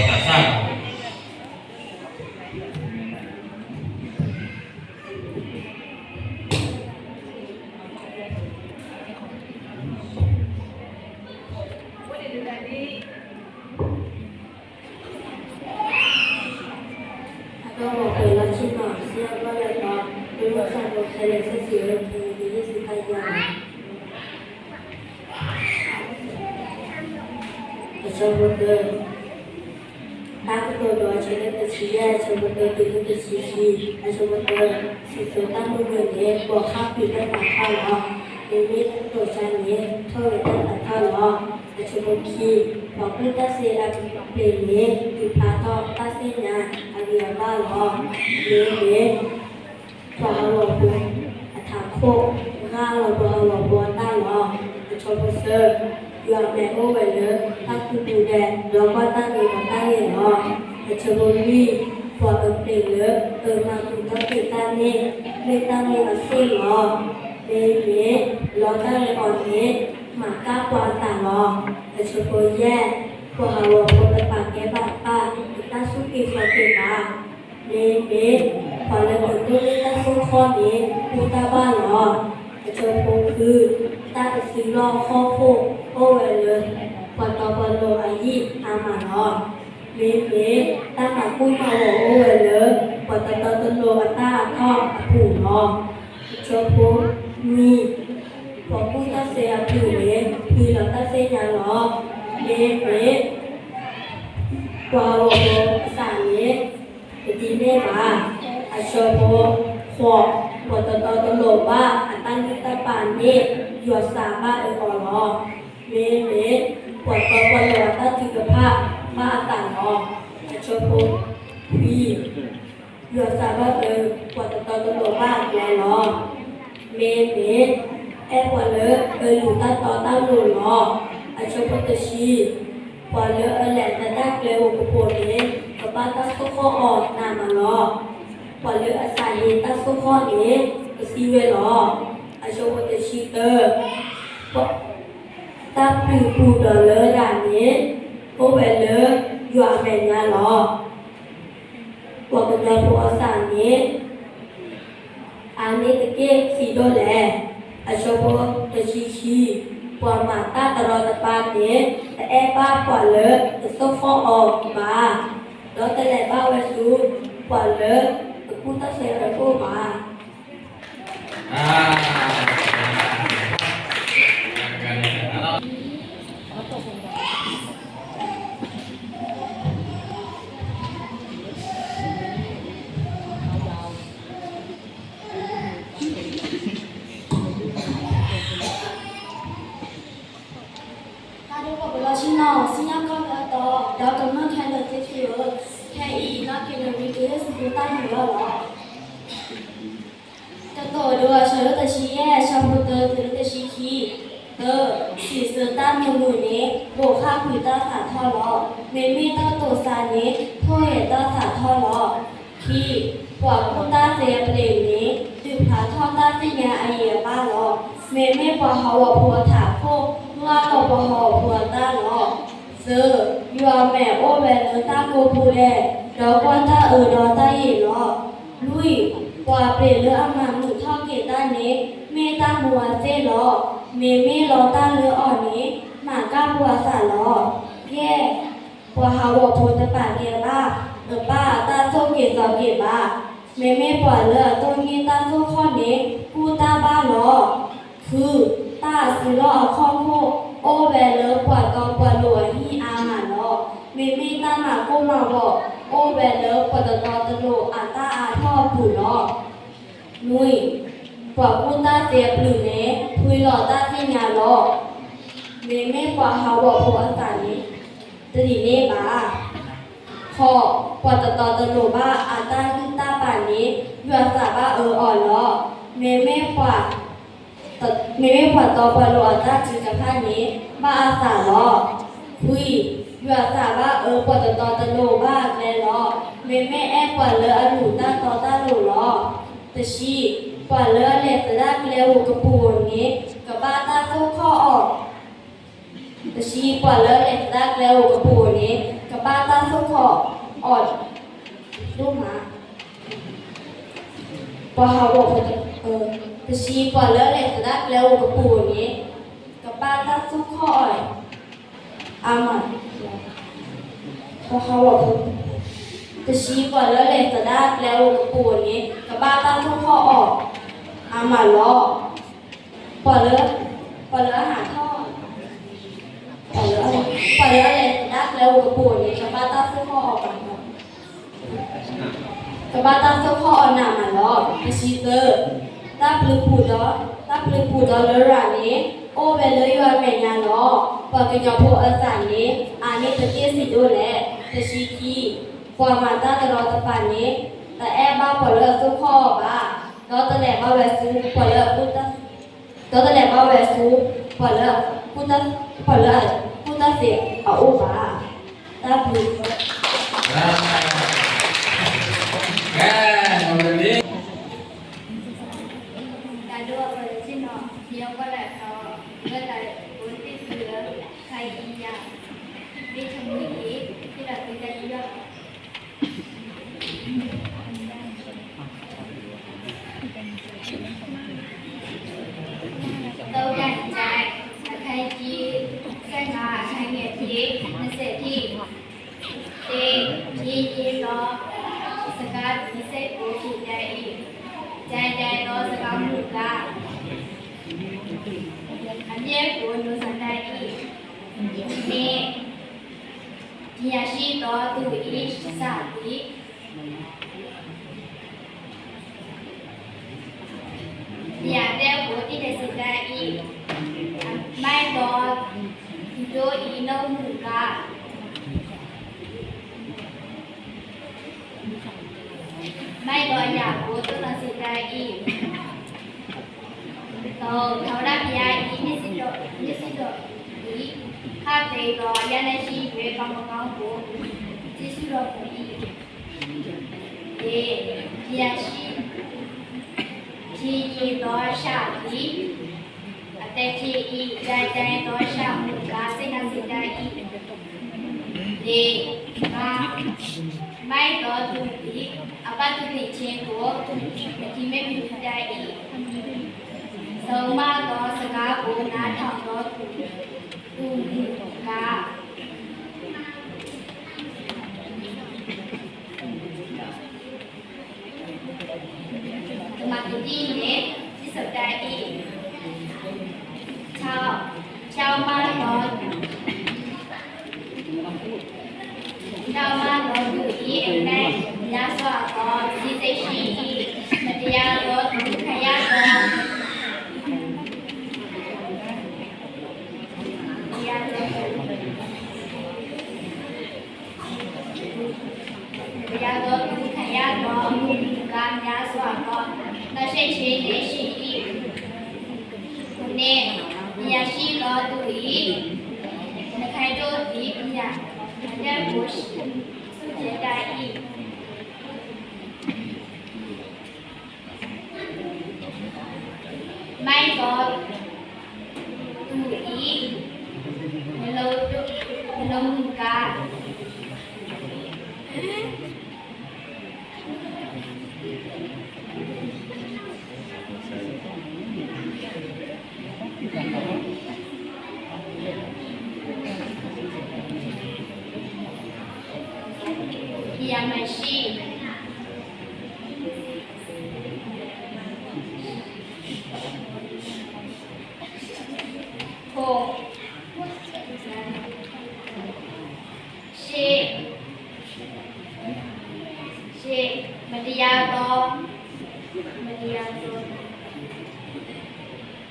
ပှၤသးစၢ်လီၤ. အဒီပုၢ်ဝဲၢ်လၢဆ့ၣ်နီၤ စံးဘျုးလၢ ပမုၢ်ဆၣ်ဖိခဲလၢာ် ဆၢစံးဝဲ ခဲအံၤ ယစံးတၢ်ယၤ အဆၢဖိတၢ, တၢ်ကတိၤဒိ အဆၢဒိၣ်တဆံယဲၢ် အဆၢဖိတၢတုၤလၢတဆံခံ, အဆၢဖိတၢ, စံးဆၢတၢ်မုာ်မုာ်န့ၣ် ဘိးဃၣ်ကွံာ်တၢ်သးထီၣ်လီၤ. မ့မ့ၢ်တၢ်ကတိၤဆါန့ၣ် ထီၣ်ဂဲၤတၢ်သးထီၣ်လီၤ. အဆၢဖိခံ, ပှၤကူၣ်တၢ်စ့အပျ့ၤန့ၣ် ဒုးဖျါထီၣ်တၢ်သ့ၣ်ညါအဂံၢ်အဘါလီၤ. မ့မ့ၢ် ပှၤဟးဂီၤဖိအထးခိၣ် ဂၢ်လီၤပှၤဟးဂီၤဖိအတၢ်လီၤ. အဆၢဖိသၢ, ယွၤမဲာ်အိၣ်ဝဲလၢတၢ်ကူပူၤဒဲး ဒီးကွၢ်တၢ်ဂ့ၤဒီးတၢ်ဂ့ၤလီၤ. အဆၢဖိလွံၢ်, ပှၤအပျ့ၤလၢအမၤမုာ်ထီၣ်က့ၤတၢ်န့ၣ် မ့ၢ်တၢ်မုာ်အသ့ၣ်လီၤ. မ့မ့ၢ်လီတၢ်လၢအီၤန့ၣ် မၤကၢ်ပှၤအသးလီၤ. အဆၢဖိယဲၢ်, ပှၤဟးဂီၤဖိတပာ်ကဲဘၣ်ပၢ် အတၢ်စူၢ်က့ၤသးက့ၤဘၣ် မ့မ့ၢ်ပှၤလၢအဒိးန့ၢ်တၢ်သိၣ်ဃီန့ၣ် ကူၣ်တၢ်ဘၣ်လီၤ. အဆၢဖိဃု, တၢ်ကစုလီၢ်ဟီၣ်ခိၣ်အိၣ်ဝဲလၢ ပှၤတီပှၤလိၤအဟံၣ်အါမးလီၤ. မ့မ့ၢ်တၢ်မၤကိၢ်မၤဂီၤအိၣ်ဝဲလၢ ပှၤတီတီတလိၤအတၢ်အထီၣ်အပူၤလီၤ. အဆၢဖိနွံ, ပှၤကူၣ်တၢ်စ့အပျ့ၤန့ၣ် ဖှံလီၤတၢ်သ့ၣ်ညါလီၤ. မ့မ့ၢ် ပှၤဟးဂီၤဖိအသးန့ၣ် တဒ်န့ၣ်ဘၣ်. အဆၢဖိဃိး, ပှၤတီတီတလိၤဘၣ်အတၢ်လုၢ်တၢ်ပာ်န့ၣ် ယွၤသးဘၣ်အၢအီၤလီၤ. မ့မ့ၢ် ပှၤတီပှၤလိၤအတၢ်ထုကဖၣ်ဘၣ်အသးလီၤ. အဆၢဖိခွံ, ယွၤသးဘၣ်အၢ ပှၤတီတီတလိၤဘၣ်အကျဲလီၤ. မ့မ့ၢ် အဲၣ်ပှၤလၢအလူၤတၢ်တီတၢ်လိၤလီၤ. အဆၢဖိတဆံ, ပှၤလၢအလဲၤအတၢ်ကျဲဧိၤကပိၤန့ၣ် ကဘၣ်တၢ်သိၣ်ဃီၣ်အီၤနးမးလီၤ. ပှၤလၢအသးဟ့တၢ်သိၣ်ဃီၣ်န့ၣ် ကသံဝဲလီၤ. အဆၢဖိတဆံတၢ, တၢ်ပျုၤပူၤဒီးလၢရၤန့ၣ် အိၣ်ဝဲလၢယွၤအမဲာ်ညါလီၤ. ပှၤကညီဖိအသးန့ၣ် အါန့ၢ်တက့ၢ်ဆံးဒိၣ်လဲၣ်. အဆၢဖိတဆံခံ, ပှၤမၤတၢ်တရီတပါန့ၣ် တအဲၣ်ဘၣ်ပှၤလၢတသိၣ်ဃီၣ်အီၤဘၣ်, ဒီးတလဲၤဘၣ်ဝဲဆူပှၤလၢအကူၣ်တၢ်စ့အပျ့ၤအအိၣ်ဘၣ်. တၢ်ဒိၣ်ကပလီၢ်ဆ့ၣ်နီၤ စံၣ်ညီၣ်ကွီၢ်လၢအတီ, ဒီးကမျၢၢ်ခဲလၢာ်သ့ၣ်သုဧၢ, ခဲအံၤ နီၢ်က့နရံ ကဟ့ၣ်စံးဘျုးတၢ်ယူးယီၣ်လီၤ. ကတိၤဒိ အဆၢဒိၣ်တဆံယဲၢ် အဆၢဖိတၢတုၤလၢတဆံခံ, တၢ, စံးဆၢတၢ်မုာ်မုာ်န့ၣ် ဘိးဃၣ်ကွံာ်တၢ်သးထီၣ်လီၤ. မ့မ့ၢ်တၢ်ကတိၤစါန့ၣ် ထိၣ်ဂဲၤတၢ်သးထီၣ်လီၤ. ခံ, ပှၤကူၣ်တၢ်စ့အပျ့ၤန့ၣ် ဒုးဖျါထီၣ်တၢ်သ့ၣ်ညါအဂံၢ်အဘါလီၤ. မ့မ့ၢ်ပှၤဟးဂီၤဖိအထးခိၣ် မၢလီၤပှၤဟးဂီၤဖိအတၢ်လီၤ. သၢ, ယွၤမဲာ်အိၣ်ဝဲလၢတၢ်ကိးပူၤဒဲး, ဒီးကွၢ်တၢ်အၢဒီးတၢ်ဂ့ၤလီၤ. လွံၢ်, ပှၤပျ့ၤလၢအမၤမုာ်ထီၣ်က့ၤတၢ်န့ၣ် မ့ၢ်တၢ်မူအသ့ၣ်လီၤ. မ့မ့ၢ်လီတၢ်လၢအီၤန့ၣ် မၤကၢ်ပှၤသးလီၤ. ယဲၢ်, ပှၤဟးဂီၤဖိတပာ်ကဲဘၣ် အပၢ်အတၢ်သိၣ်က့ၤသီက့ၤဘၣ်. မ့မ့ၢ်ပှၤလၢအဒိးန့ၢ်တၢ်သိၣ်ဃီၣ်န့ၣ် ကူၣ်တၢ်ဘၣ်လီၤ. ဃု, တၢ်အစုလီၢ်အခီၣ်ခိၣ် အိၣ်ဝဲလၢပှၤတီပှၤလိၤအဟံၣ်အါမးလီၤ. မ့မ့ၢ်တၢ်မၤကိၢ်မၤဂီၤ အိၣ်ဝဲလၢပှၤတီတီတလိၤအတၢ်အါထီၣ်အပူၤလီၤ. နွံ, ပှၤကူၣ်တၢ်စ့အပျုၤန့ၣ် ဖှံလီၤတၢ်သ့ၣ်ညါလီၤ. မ့မ့ၢ်ပှၤဟးဂီၤဖိအသးန့ၣ် တဒ်န့ၣ်ဘၣ်. ဃိး, ပှၤတတီတလိၤဘၣ်အတၢ်လုၢ်တၢ်ပာ်န့ၣ် ယွၤသးဘၣ်အၢအီၤလီၤ. မ့မ့ၢ်ပှၤ မ့မ့ၢ်ပှၤတီပှၤလိၤအတၢ်ထုကဖၣ်န့ၣ် ဘၣ်အသးလီၤ. ခွံ, ယွၤသးဘၣ်အၢပှၤတတီတလိၤဘၣ်အကျဲလီၤ. မ့မ့ၢ်အဲၣ်ပှၤလၢအလူၤတၢ်တီတၢ်လိၤလီၤ. တဆံ, ပှၤလၢအလဲၤသဒၣ်ကျဲဧိၤကပူၤဧိၤန့ၣ် ကဘၣ်တၢ်သိၣ်ခီၣ်အီၤ တဆံ, ပှၤလၢအလဲၤသဒၣ်ကျဲဧိၤကပူၤဧိၤန့ၣ် ကဘၣ်တၢ်သိၣ်ခီၣ်အီၤဒိၣ်မး. ပှၤဟးဂီၤဖိ, တဆံ, ပှၤလၢအလဲၤသဒၣ်ကျဲဧိၤကပူၤဧိၤန့ၣ် ကဘၣ်တၢ်သိၣ်ခီၣ်အီၤအါမး, ပှၤဟးဂီၤဖိ, တဆံ, ပှၤလၢအလဲၤသဒၣ်ကျဲဧိၤကပူၤဧိၤန့ၣ် ကဘၣ်တၢ်သိၣ်ခီၣ်အီၤအါမးလီၤ. ပှၤလၢ, ပှၤလၢအဟးထီၣ်, ပှၤလၢ, ပှၤလၢအလဲၤသဒၣ်ကျဲဧိၤကပူၤန့ၣ် ကဘၣ်တၢ်သိၣ်ခီၣ်အီၤမးလီၤ. ကဘၣ်တၢ်သိၣ်ခီၣ်အီၤနးမးလီၤ. တဆံသၢ, တၢ်ပျုၤပူၤဒီး, တၢ်ပျုၤပူၤဒီးလရာ်န့ၣ် အိၣ်ဝဲလၢယွၤအမဲာ်ညါလီၤ. ပှၤကညီဖိအသးန့ၣ် အါန့ၢ်ပသ့ၣ်စံးဒိၣ်လဲၣ်. တဆံခံ, ပှၤမၤတၢ်တရီတပါန့ၣ် တအဲၣ်ဘၣ်ပှၤလၢအသိၣ်ခီၣ်အီၤဘၣ်, ဒီးတလဲၤဘၣ်ဝဲဆူပှၤလၢအကူၣ်တၢ် ဒီးတလဲၤဘၣ်ဝဲဆူ ပှၤလၢအကူၣ်တၢ်, ပှၤလၢအကူၣ်တၢ်သ့အအိၣ်ဘၣ်. တၢ်ဘျုး, တၢ်ဒိၣ်အပၢ်တဆ့ၣ်နီၤ ယကွၢ်လၢ်ထီ လၢတၢ်အိၣ်သ့ၣ်သုလၢ ခါအံၤယၤ မ့ၢ်ထမူက့ၤ ဟ့ၣ်လီၤသုတၢ်ယူးယီၣ် သုံး ဒၣ်အံၤ အခန်းကြီး ဆယ့်ငါး အခန်းငယ် တစ် နှစ်ဆယ့် တစ် တစ် ဖြည်းဖြည်းသော စကား တစ်ဆယ့်ကိုး ဖြေတတ်၏. ကြမ်းတမ်းသော စကားမူကား အမျက်ကို လိုချင်တတ်၏. နှစ် ပညာရှိသောသူ၏ စသည် ပညာတတ်ကို သိတတ်စေတတ်၏. မိုက်သောသူတို့၏ နှုတ်မူကား မိုက်သောအရာကို သိုလှောင်စေတတ်၏. သုံး ထာဝရဘုရား၏ မျက်စိတော်, မျက်စိတော်သည် ခပ်သိမ်းသော အရပ်၌ရှိ၍ ကောင်းမကောင်းကို ကြည့်ရှုတော်မူ၏. လေး ပညာရှိ ဖြည်းဖြည်းသော လျှာသည် အသက်ဖြစ်၏. ကြမ်းတမ်းသော လျှာမူကား စိတ်နာစေတတ်၏. လေး ငါး မိုက်သောသူသည် အပတ်သူသ့ခြင်းကို မထီမဲ့မြင်ပြုတတ်၏. ဆုံးမသောစကားကို နားထောင်သောသူ သူမူကား သမၢကဒံၣ်န့ၣ် စံၣ်စိၤတဲအံၤ ဖြောင့်မတ်သော ဖြောင့်မတ်သောသူ၏ အိမ်၌ များစွာသော စံးစိမ်ရှိ၏. မတရားသောသူ ခံရသော မတရားသောသူ မတရားသောသူ ခံရသော အမူအမူကား များစွာသော နှောင့်ယှက်ခြင်းနှင့် ရှိ၏. ခုနစ်, ပညာရှိသောသူ၏ နှုတ်ခမ်းတို့သည် ပညာအတတ်ကို ဆူၣ်ချယ်တတ်၏. မိုက်သောသူ၏ နှလုံးတို့, နှလုံးမူကား တရားမရှိ ကို ရှေ့ ရှေ့ မတရားသော မတရားသော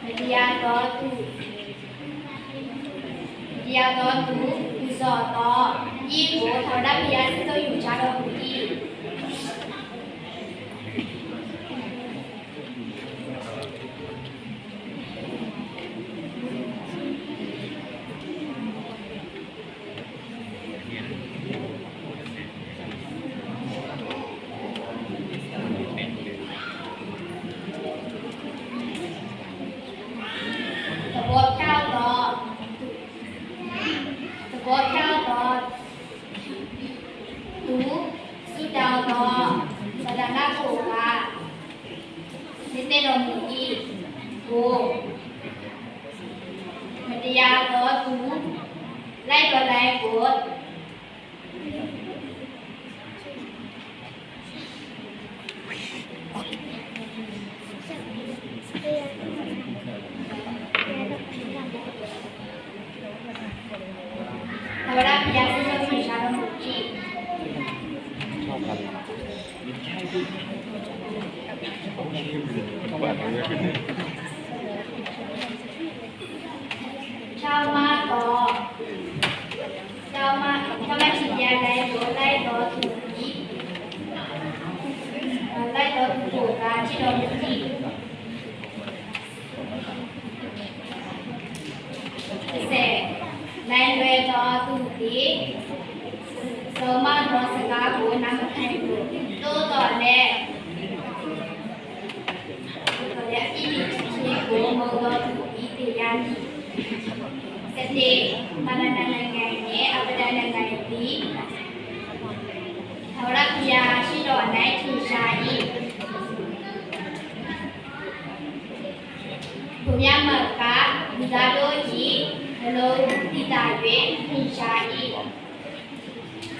မတရားသောသူ မတရားသောသူ ပူဇော်သော ယဇ်ကို ထာဝရဘုရား စံးစိမ်ယူ ဒီးမုၢ်အံၤ သဘီဖၠၣ်ဒီး သဘီဖၠၣ်ဒီး သူ သူၣ်တၢ်ဒီး ပတၢ်နၢ်ခိၣ်အဂၤ မ့ၢ်တဲဒီးမုၢ်အံၤ ကိး မတယၤဒီးသူ လဲဒီးလဲကိး အဝဲဒၣ်ပယၤစံးဆၢမုၢ်ဆါဒီးမုၢ်အံၤ ဖၠၣ်မါဒီး ဖၠၣ်မါ ဖၠၣ်မါထံၣ်ယၤလဲဒီး လဲဒီးသူၣ်အံၤ လဲဒီးသူၣ်ကိၢ်ဂၤ ထံၣ်ဒီးမုၢ်အံၤ တစဲး လဲလွဲဒီးသူၣ်သ့ၣ် စီၤမါဒီးစကၤကိး နါမခ့ကိး သိးဒီးလဲ သိးဒီးလဲ အံၤဒံးထံၣ်ကိး မုၢ်ဒီးသူၣ်အံၤသ့ၣ်ယါနံၣ် စတ့ မနနနဂၤန့ၣ် အပဒၣ်နဂၤအံၤသံ အဝဲဒၣ်ပယၤစံးဒီးနါထံၣ်ဆါအံၤ ဖိမါမၢကါ မုၢ်ဒါဒိအံၤ နလိၤသံသးယွဲၢ် ထံၣ်ဆါအံၤ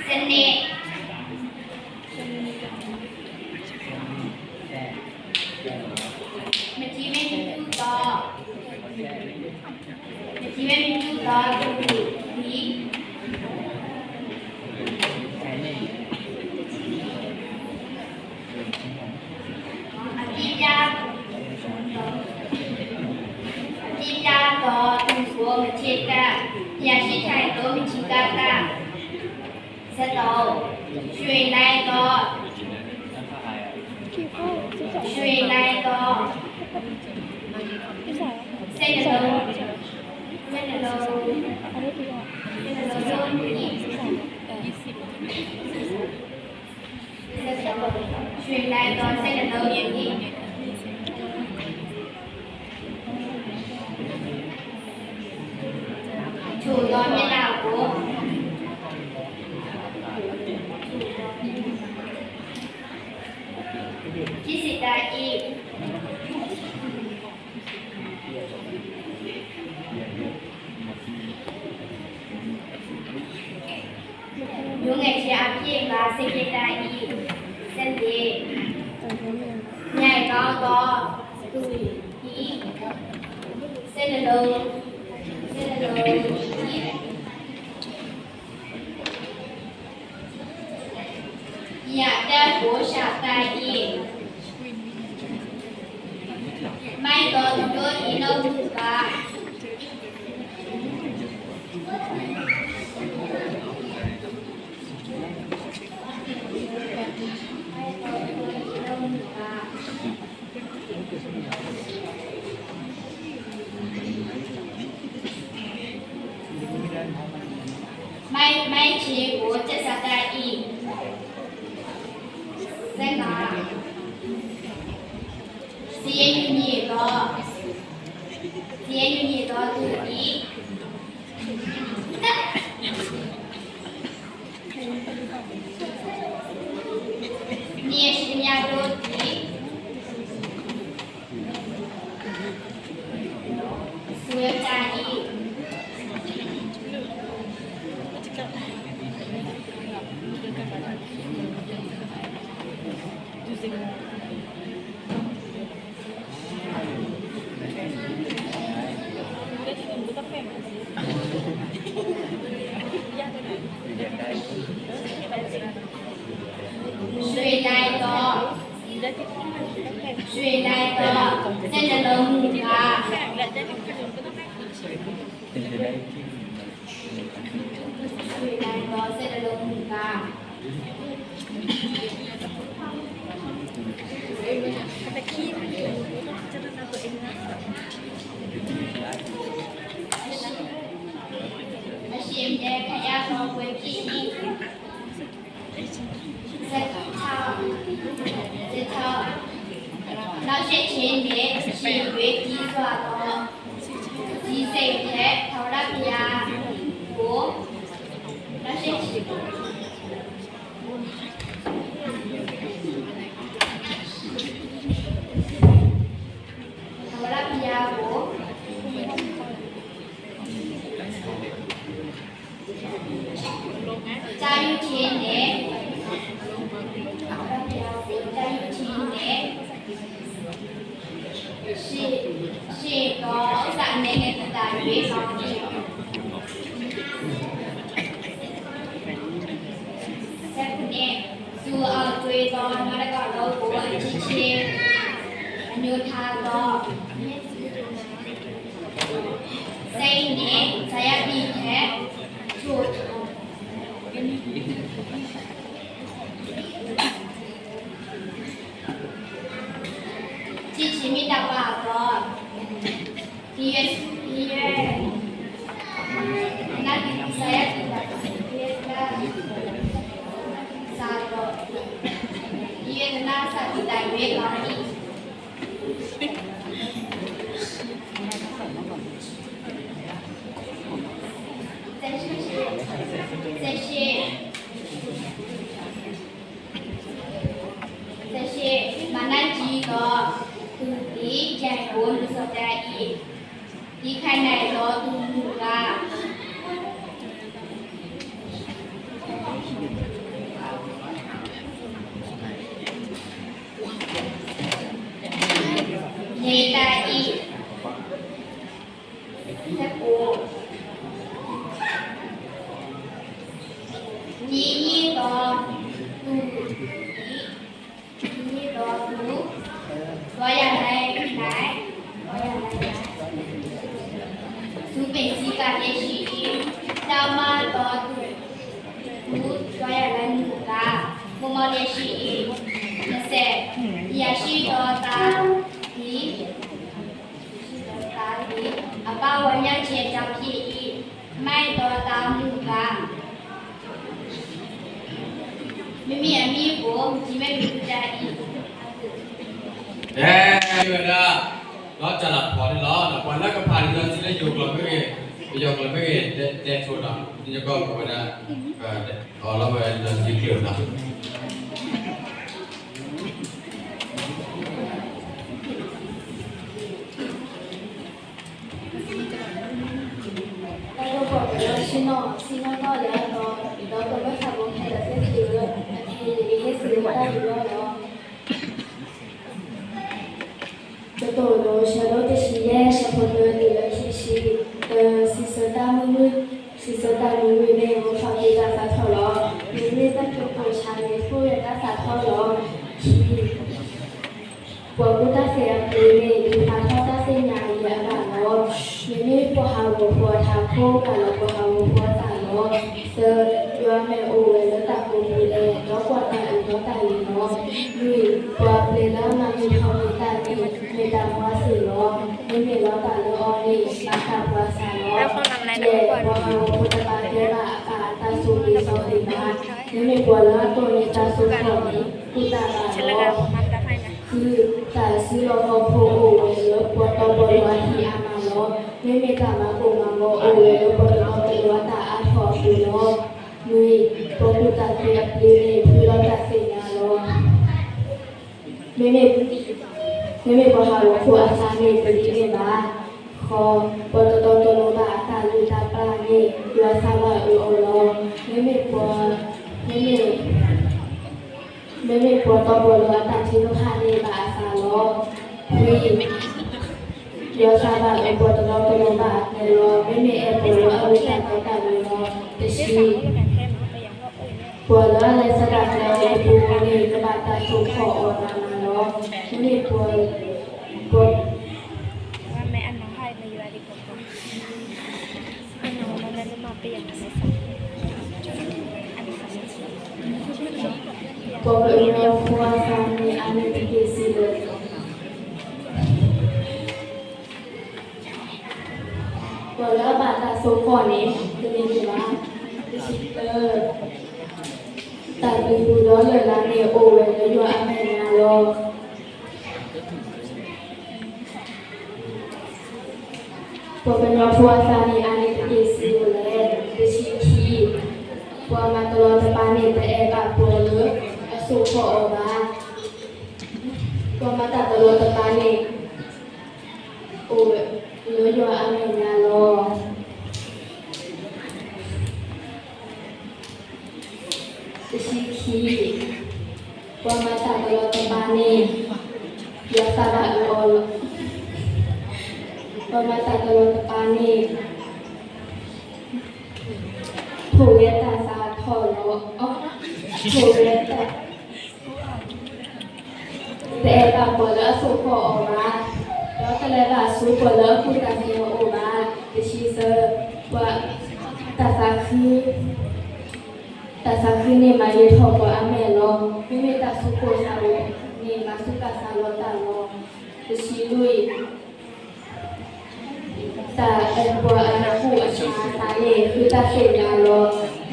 စန့ၣ် မထံမ့ၢ်မ့ၢ်တူၢ်ဒီး မထံမ့ၢ်မ့ၢ်တူၢ်ဒီး သူၣ်ဝံၤ အသံပျါ အသံပျါဒီးသူၣ်ကိးမထံတၢ် ပယၤစံးထီၣ်အသိးမထံကါတၢ် စတီ ရွှေလံဒီး ရွှေလံဒီး စဲနလိၤ စဲနလိၤ စဲနလိၤ ရွှေလံဒီး စဲနလိၤ ထိၣ်ဒီးမ့ၢ်နၢ်အကိး ခံစံးတၢ်အံၤ မျိုးငယ်ချင်းအဖြစ်ပါ စက့တၢ်အံၤ စဲန့ၣ် ညၣ်အံၤဒီး သူၣ်အံၤ စဲနလိၤ စဲနလိၤ ယတၢ်ကိးဆၣ်တၢ်အံၤ မၤဒီးဒိအံၤနီၢ်မုၢ်ဂၤ မၤ မၤဆံးကိး ကစၢ်တၢ်အံၤ စဲနၤ စံးယဲၢ်နံၣ်ဒီး စံးယဲၢ်နံၣ်ဒီးသူၣ်အံၤ န့ၣ်ဆူညါဒိၣ်ဒံး စူတၢ်အံၤ ရွှေလံဒီး ရွှေလံဒီး စဲနလိၤမုၢ်ဂၤ ရွှေလံဒီး စဲနလိၤမုၢ်ဂၤ နောက်ဆက်ခြင်းနှင့် ယွေးကြီးစွာသော စည်းစိမ်ထက် ထာဝရဘုရားကို နောက်ဆက်ခြင်း ထာဝရဘုရားကို ကြာယူခြင်းနှင့် ကြာယူခြင်းနှင့် ရှေ့ရှေ့သောဥစ္စာအနည်းငယ်သို့သာ၍ ကောင်းသည်။ ဆယ့်ခုနစ်၊ သူအုပ်သွေးသော နွားတကောင်လုံးကို အချစ်ခြင်းအညွှန်းထားသော စိတ်နှင့် စားရသည့်ထက် ချို ချစ်ခြင်းမေတ္တာပါသော ဒီယက်ဒီယက် နတ်ပြည်ဆိုင်ရာပြည်သာဒီယက်နတ်စာတော်ဒီယက်နတ်စာပြည်သာရွေးကောင်းသည် ဆက်ရှိဆက်ရှိ ဆယ့်ရှစ်၊ မာနကြီးသောသူသည် ရန်ကိုမစော်တတ်၏။ သည်းခံနိုင်သောသူမူကား ငြိမ်သက်၏။ ဆယ့်ကိုး၊ ညီညွတ်သောသူသည် ညီညွတ်သောသူ သွားရာလမ်း၌၊ သွားရာလမ်း၌၊ ဆူပင်ဆူကလျက်ရှိ၏။ ဖြောင့်မတ်သောသူ သူသွားရာလမ်းမူကား မိုးမောက်လျက်ရှိ၏။ နှစ်ဆယ်၊ အရာရှိသောသားသည် သားသည် အဘဝါမျှခြင်းအကြောင်းဖြစ်၏။ မိုက်သောသားမူကား မိမိအမိကို မထီမဲ့မြင်ပြုတတ်၏။ အဲ ဝဲဒၣ် ဒီးတၢ်လၢဖီန့ၣ်လီၤ. ပှၤလၢကဖးန့ၣ် လီၤစံးလၢယိၤကျိာ်မ့ၢ်ဂ့ၤ, ပယီၤကျိာ်မ့ၢ်ဂ့ၤ, တဲ တဲဆိဒီး ညကီၢ်ဝဲဒၣ် အီၤလီၤဝဲလီၤစံးကျိာ်ဒီး တၢ်ကပီၤကလီဆ့ၣ်နီၤ ဆ့ၣ်နီၤထီၣ်လၢအသီ, ဒီးကဘၣ်သးဘိခဲလၢာ်သ့ၣ်သုဧၢ, အခဲအံၤယကဟ့ၣ်သုတၢ်ယူးယီၣ်လီၤ. ကတိၤဒိ ဆၢဒိၣ်တဆံယဲၢ် ဆၢဖိတၢတုၤလၢခံဆံ, တၢ စံးဆၢတၢ်မုာ်မုာ်, စံးဆၢတၢ်မုာ်မုာ်န့ၣ် အိၣ်ဖျါဖျါတၢ်သးထီၣ်လီၤ. မ့မ့ၢ်တၢ်ကတိၤဆါန့ၣ် ထိၣ်ဝဲတၢ်သးထီၣ်လီၤ. ခံ ပှၤကူၣ်တၢ်သ့အပျ့ၤန့ၣ် ဒုးဖျါထီၣ်တၢ်သ့ၣ်ညါအံၤအဂၤလီၤ. မ့မ့ၢ်ပှၤဟးဂီၤဖိအထးခိၣ် ကးလီၤပှၤဟးဂီၤဖိအသးလီၤ. သၢ ယွၤမ့ၢ်အိၣ်ဝဲလၢတၢ်ကိးပူၤလဲၣ်, ဒီးကွၢ်တၢ်အၢဒီးတၢ်ဂ့ၤလီၤ. လွံၢ် ပှၤပျ့ၤလၢအမၤမုာ်ထီၣ်က့ၤတၢ်န့ၣ် မ့ၢ်တၢ်မၤစၢၤလီၤ. မ့မ့ၢ်လီၤတၢ်လၢအီၤန့ၣ် ဘၣ်တၢ်ပှၤစၢ်လီၤ. ယဲၢ် ပှၤဟးဂီၤဖိတဘၣ်ကဲဘၣ်အသးအတၢ်ဆိးက့ၤဆီတ့ၢ်ဘၣ်. မ့မ့ၢ်ပှၤလၢအတိၢ်န့ၢ်တၢ်ဆိးကီၢ်န့ၣ် ကူၣ်တၢ်ဘၣ်လီၤ. ဃု တၢ်စုလီၢ်ခီၣ်ခိၣ်အိၣ်ဝဲလၢပှၤတီပှၤလိၤအဟံၣ်အါမးလီၤ. မ့မ့ၢ်တၢ်မၤကိၢ်မၤဂီၤအိၣ်ဝဲလၢပှၤတတီတလိၤအတၢ်အါထီၣ်အပူၤလီၤ. နွံ ပှၤကူၣ်တၢ်သ့အပျ့ၤန့ၣ် ဖုလီၤတၢ်သ့ၣ်ညါလီၤ. မ့မ့ၢ် မ့မ့ၢ်ပှၤဟးဂီၤဖိအသးန့ၣ် ပဒံးန့ၢ်ဘၣ်. ဃိး ပှၤတတီတလိၤဘၣ်အတၢ်လုၢ်တၢ်ပျၢ်န့ၣ် ယွၤသးဘၣ်အၢအီၤလီၤ. မ့မ့ၢ်ပှၤ မ့မ့ၢ် မ့မ့ၢ်ပှၤတီပှၤလိၤအတၢ်ထုကဖၣ်န့ၣ်ဘၣ်အသးလီၤ. ခွံ ယွၤသးဘၣ်အၢပှၤတတီတလိၤဘၣ်အကျဲလီၤ. မ့မ့ၢ်အဲၣ်ပှၤလၢအလုၢ်တၢ်တီတၢ်လိၤလီၤ. တဆံ ပှၤလၢအလဲၤဆန္ဒကျဲအပူၤန့ၣ် ကဘၣ်တၢ်ဆိၣ်ခီၣ်အီၤမးမးလီၤ. မ့မ့ၢ်ပှၤ ပှၤ ပှၤကညီဖိအသးန့ၣ် အါန့ၢ်တက့ၢ်စံးလၢ ပှၤလၢအဘၣ်တၢ်ဆိၣ်ခီၣ်န့ၣ် တမ့ၢ်န့ၣ်ဘၣ်. တဆံတၢ တၢ်ဘျုးဒိၣ်ဒီးလၢ်လၢ်န့ၣ် အိၣ်ဝဲလၢယွၤအမဲာ်ညါလီၤ. ပှၤကညီဖိအသးန့ၣ် အါန့ၢ်တက့ၢ်စ့ၢ်ကီးလဲၣ်. တဆံခံ, ပှၤမၤတလီၤတပာ်န့ၣ် တအဲၣ်ဘၣ်ပှၤလၢအစိာ်ဃီၤအီၤဘၣ်. ပှၤမၤတၢ်တလီၤတပာ်န့ၣ် အိၣ်ဝဲလၢယွၤအမဲာ်ညါလီၤ. တဆံခံ, ပှၤမၤတၢ်တလီၤတပာ်န့ၣ် ယွၤသးဘၣ်အၢအီၤလီၤ. ပှၤမၤတၢ်တလီၤတပာ်န့ၣ် ထိၣ်ဂဲၤတၢ်သးထီၣ်လီၤ. ထိၣ်ဂဲၤတၢ် တအဲၣ်ဘၣ်ပှၤလၢအစိာ်ဃီၤအီၤဘၣ်, ဒီးတလဲၤဘၣ်ဆူပှၤလၢအကူၣ်တၢ်သ့အအိၣ်ဘၣ်. တဆံသၢ, ပှၤတၢ်သးခု, တၢ်သးခုန့ၣ်မၤဂ့ၤထီၣ်ပှၤအမဲာ်လီၤ. မ့မ့ၢ်တၢ်သူၣ်ကိၢ်သးဂီၤန့ၣ် မၤဆူၣ်ကၢ်သးလီၤတၢ်လီၤ. တဆံလွံၢ်, တၢ်အဲၣ်ပှၤအကူၣ်အဆးအသးန့ၣ် ဃုတၢ်သ့ၣ်ညါလီၤ.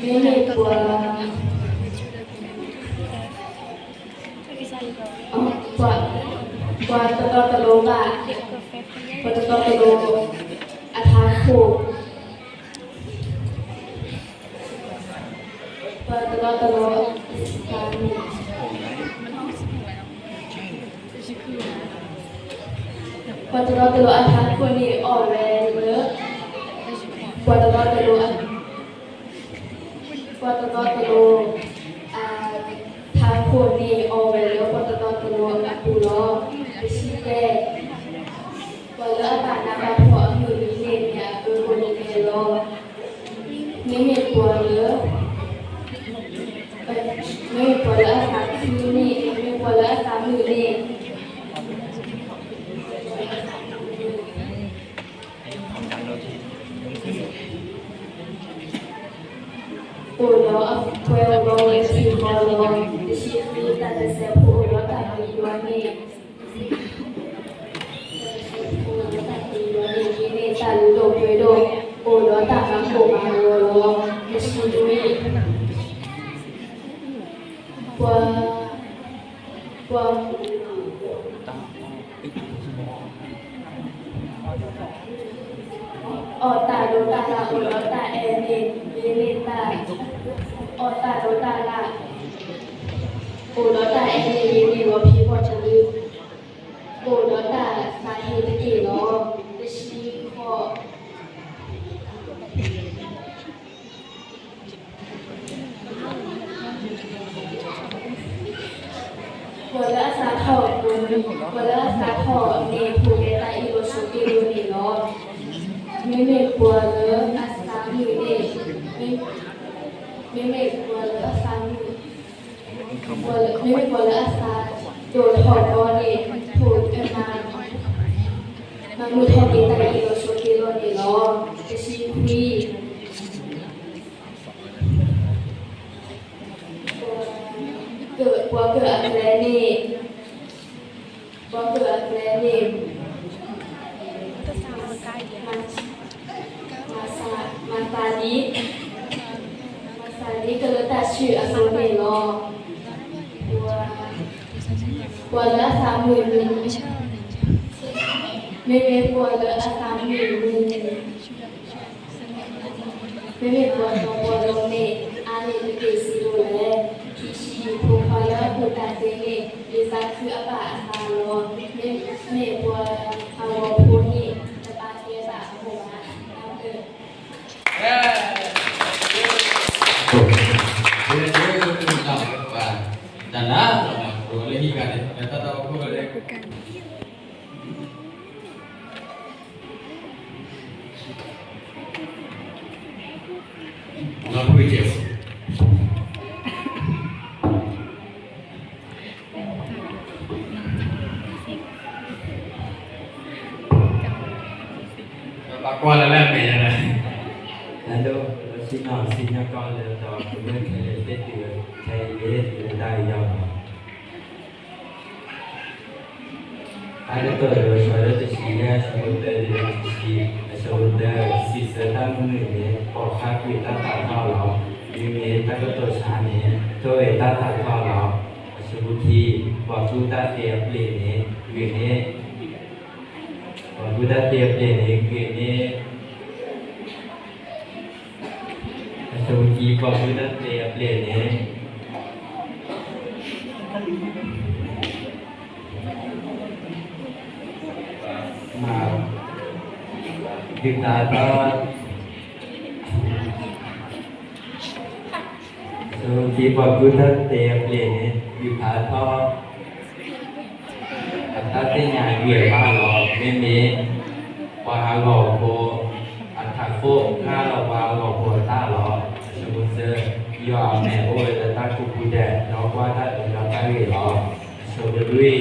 မ့မ့ၢ်ပှၤ ပှၤ, ပှၤတတီတလိၤဘၣ်, ပှၤတတီတလိၤအထးခိၣ်, ပှၤတတီတလိၤအသးန့ၣ် ပှၤတတီတလိၤအထးခိၣ်န့ၣ်အီၣ်ဝဲလၢ, ပှၤတတီတလိၤ ပှၤတတီတလိၤအထးခိၣ်န့ၣ် အီၣ်ဝဲလၢပှၤတတီတလိၤအပူၤလီၤ. တဆံယဲၢ်, ပှၤလၢအဘၣ်နးဘၣ်ဖှီၣ်အမုၢ်နံၤန့ၣ် မ့ၢ်အအၢကိးနံၤဒဲးလီၤ. မ့မ့ၢ်ပှၤလၢ, မ့မ့ၢ်ပှၤလၢအသးခုန့ၣ်, မ့မ့ၢ်ပှၤလၢအသးမုာ်န့ၣ် အိၣ်ဒီးအပှဲၤအိၣ်ဒီးဝဲတဆံဃီလီၤ. တဆံဃု, တၢ်တစဲးဖိအိၣ်ဒီးတၢ်ပျံၤယွၤန့ၣ်, တၢ်တစဲးဖိအိၣ်ဒီးတၢ်ပျံၤယွၤန့ၣ် ယ့န့ၢ်တၢ်လုၢ်ဒိၣ်ပှ့ၤဒိၣ် အိၣ်ဒီးတၢ်မၤကိၢ်မၤဂီၤလီၤ. တဆံနွံ, ပှၤ, ပှၤ အီၣ်တၢ်ဒိးတၢ်လၣ် အိၣ်ဒီးတၢ်အဲၣ်န့ၣ် ယ့န့ၢ်တၢ်, အီၣ်တၢ်ဒိးတၢ်လၣ် အိၣ်ဒီးတၢ်အဲၣ်န့ၣ် ယ့န့ၢ်လီၤဖံဖီတလၢ, အိၣ်ဒီးတၢ်သးဟ့တက့ၢ်လီၤ. တဆံဃိး ပှၤလၢအသးထီၣ်, ပှၤလၢအသးထီၣ်န့ၣ် ထိၣ်ဂဲၤတၢ်အ့ၣ်လိာ်ဆိးက့လိာ်န့ၣ်လီၤ. မ့မ့ၢ်ပှၤလၢအသးမုာ်န့ၣ်, မ့မ့ၢ်ပှၤလၢအသးမုာ်, မ့မ့ၢ်ပှၤလၢအသးဒိၣ်ထီၣ်ကီန့ၣ် ထိၣ်ဂဲၤမၤ, မၤမုာ်ထီၣ်က့ၤတၢ်အ့ၣ်လိာ်ဆိးက့လိာ်န့ၣ်လီၤ. တဆံခွံ ပှၤကၢၣ်အကျဲန့ၣ်, ပှၤကၢၣ်အကျဲန့ၣ်, မၤသးဒ်, မၤသးဒ်ကလၢတၢ်ဆှုၣ်အသိးန့ၣ်လီၤ. ပှၤလၢအသးမုာ်န့ၣ်, မ့မ့ၢ်ပှၤလၢအသးမုာ်န့ၣ် မ့မ့ၢ်ပှၤတီပှၤလိၤန့ၣ် အါန့ၢ်တက့ၢ်စ့ၢ်ကီးလဲၣ်. ခံဆံ, ဖိခွါလၢအကူၣ်တၢ်သ့န့ၣ် လံာ်သးခုအဘၣ်အသးလီၤ. မ့မ့ၢ်ပှၤအဂီၤဖိန့ၣ် တဘၣ်ကဲဘၣ်အမိၢ်ဘၣ်. တၢ်နါလီၤမၤကိၤလၢဟံၣ်ဂၤန့ၣ် တၢ်တၢ်တၢ်အိၣ်ဖှိၣ်လၢ လီၤဖုကဲး, ဘၣ်ကွၢ်လၢလၢအမဲာ်ညါလၢ Hello, လၢဆ့ၣ်နီၤ စံၣ်ညီၣ်ကွီၢ်လၢတၢ်အိၣ်ဖှိၣ်လၢခဲလၢာ်သ့ၣ်တုၤဝဲ ခဲအံၤလၢတၢ်အံၤယီၤလီၤ. တၢ်ကတိၤလၢ ဆၢဒိၣ်တဆံယဲၢ် အဆၢဖိတၢ တုၤလၢတဆံ, အဆၢဖိတၢ, စံးဆၢတၢ်မုာ်န့ၣ် ပိာ်ခွါကွံာ်တၢ်သးထီၣ်လီၤ. မ့မ့ၢ်တၢ်ကတိၤဆါန့ၣ် ဒိးဝဲတၢ်သးထီၣ်လီၤ. အဆၢဖိခံ, ပှၤကူၣ်တၢ်သ့အပျ့ၤန့ၣ် ဂ့ၤန့ၢ်, ပှၤကူၣ်တၢ်သ့အပျ့ၤန့ၣ် ဂ့ၤန့ၢ်, အဆၢဖိခံ, ပှၤကူၣ်တၢ်သ့အပျ့ၤန့ၣ် မၤဒုးဖျါထီၣ်, အဆၢဖိခံ, ပှၤကူၣ်တၢ်သ့အပျ့ၤန့ၣ် ဒုးဖျါထီၣ် အတၢ်သ့ၣ်ညါအဂံၢ်အဘါလီၤ. မ့မ့ၢ် ပှၤဟးဂီၤဖိ အထးခိၣ် ဃၣ်လီၤပှၤဟးဂီၤဖိအသးလီၤ. အဆၢဖိသၢ, ယွၤအမဲာ်အိၣ်ဝဲလၢတၢ်ကူးပူၤဒဲး ဒီးကွၢ်တၢ်အၢဒီးတၢ်ဂ့ၤလီၤ. အဆၢဖိလွံၢ်,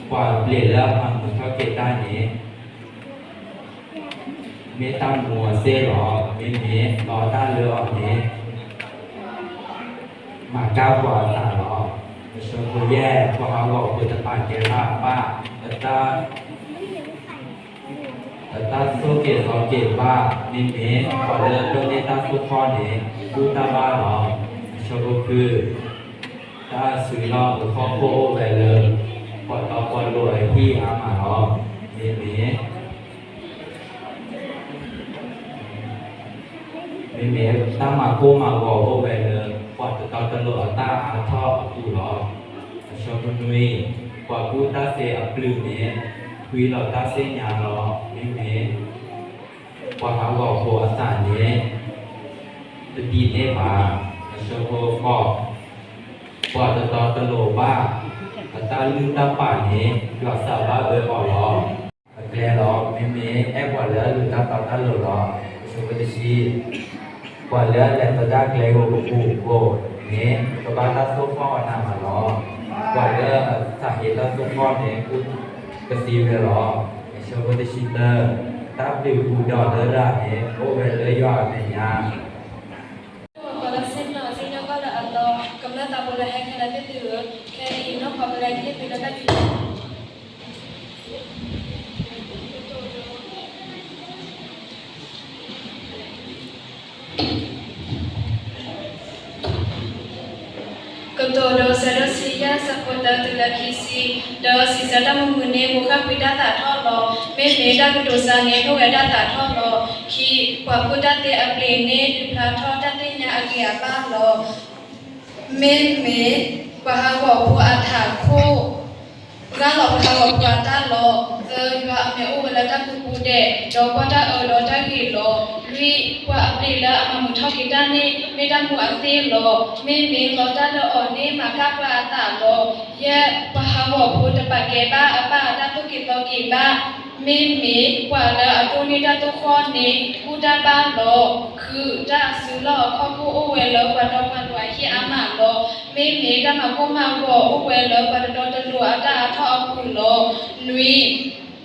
ပှၤအပျ့ၤလၢအမၤမုာ်ထီၣ်က့ၤတၢ်န့ၣ် မ့ၢ်တၢ်မူအသ့ၣ်လီၤ. မ့မ့ၢ်လီတၢ်လၢအီၤန့ၣ် မၤကၢ်ပှၤအသးလီၤ. အဆၢဖိယဲၢ်, ပှၤဟးဂီၤဖိတပာ်ကဲဘၣ်အဘၣ် အတၢ်သိၣ်က့ၤသီက့ၤဘၣ်, မ့မ့ၢ်ပှၤလၢအဒိးန့ၢ်တၢ်သိၣ်ဃီၣ်န့ၣ် ဘူၣ်တၢ်ဘါလီၤ. အဆၢဖိဃု, တၢ်အစုလီၢ်အဟီၣ်ခိၣ်အိၣ်ဝဲလၢ ပှၤတီပှၤလိၤအဟံၣ်အါမးလီၤ. မ့မ့ၢ် မ့မ့ၢ်တၢ်မၤကိၢ်မၤဂီၤအိၣ်ဝဲလၢ ပှၤတတီတလိၤအတၢ်အါထီၣ်အပူၤလီၤ. အဆၢဖိနွံ, ပှၤကူၣ်တၢ်သ့အပျ့ၤန့ၣ် ဖှံလီၤတၢ်သ့ၣ်ညါလီၤ. မ့မ့ၢ် ပှၤဟးဂီၤဖိအသးန့ၣ် တဒ်န့ၣ်ဘၣ်. အဆၢဖိဃိး, ပှၤတတီတလိၤဘၣ် အတၢ်လုၢ်တၢ်ပာ်န့ၣ် ယွၤသးဘၣ်အၢအီၤလီၤ. အကျဲလီၤ. မ့မ့ၢ်အဲၣ်ပှၤလၢအလုၢ်တၢ်တီတၢ်လိၤလီၤ. အဆၢဖိတဆံ, ပှၤလၢအလဲၤသဒၣ်ကျဲဂီၤကပူၤအဂီၢ်န့ၣ် ကဘၣ်တၢ်သိၣ်ဃီၣ်အီၤနးမးလီၤ. ပှၤလၢအသးဟ့တၢ်သိၣ်ဃီၣ်န့ၣ် ကသံဝဲလီၤ. အဆၢဖိတဆံတၢ, တၢ်ဘျုးပူၤဒီးလရာ်န့ၣ် အိၣ်ဝဲလၢယွၤအမဲာ်ညါ ကီလစ့ ပနီၣ်စ့ညါကီၢ်လၢအလီၤ ကမျၢၢ်သးဖိလၢဟဲခဲလၢာ်သ့ၣ်သုဧၢ, ခဲအံၤနီၢ်ဖီပလဲကဟ့ၣ်သုလၢတၢ်ခံ ကတိၤဒိ ဆၢဒိၣ်ဆံယဲၢ် ဆၢဖိတၢတုၤလၢခံဆံ, ဒီးစံးဆၢတၢ်မုာ်မုာ်န့ၣ် ဘိးဃၣ်ကွံာ်တၢ်သးထီၣ်လီၤ. မ့မ့ၢ်တၢ်ကတိၤစါန့ၣ် ဒိၣ်ဝဲတၢ်သးထီၣ်လီၤ. ခံ, ပှၤကူၣ်တၢ်သ့အပျ့ၤန့ၣ် ဒုးဖျါထီၣ်တၢ်သ့ၣ်ညါအဂံၢ်အဘါလီၤ. မ့မ့ၢ်ပှၤဟးဂီၤဖိအထးခိၣ် ဃၣ်လီၤပှၤဟးဂီၤဖိအတၢ်လီၤ. သၢ, ယွၤအမဲာ်အိၣ်ဝဲလၢတၢ်ကူးပူၤဒဲး ဒီးကွၢ်တၢ်အၢဒီးတၢ်ဂ့ၤလီၤ. လွံၢ်, ပှၤအပျ့ၤလၢအမၤမုာ်ထီၣ်က့ၤတၢ်န့ၣ် မ့ၢ်တၢ်မူအသ့ၣ်လီၤ. မ့မ့ၢ်လီတၢ်လၢအီၤန့ၣ် မၤကၢ်ပှၤအသးလီၤ. ယဲၢ်, ပှၤဟးဂီၤဖိတပာ်ကဲဘၣ်အဘၣ်အတၢ်သိၣ်က့ၤသီက့ၤဘၣ် မ့မ့ၢ်ပှၤလၢအဒိးန့ၢ်တၢ်သိၣ်ဃီၣ်န့ၣ် ဘူၣ်တၢ်ဘါလီၤ. ဃု, တၢ်အစုလီၢ်အခီၣ်ခိၣ်အိၣ်ဝဲလၢပှၤတီပှၤလိၤအဟံၣ်အါမးလီၤ. မ့မ့ၢ်တၢ်မၤကိၢ်မၤဂီၤအိၣ်ဝဲလၢပှၤတတီတလိၤအတၢ်အါထီၣ်အပူၤလီၤ. နွံ,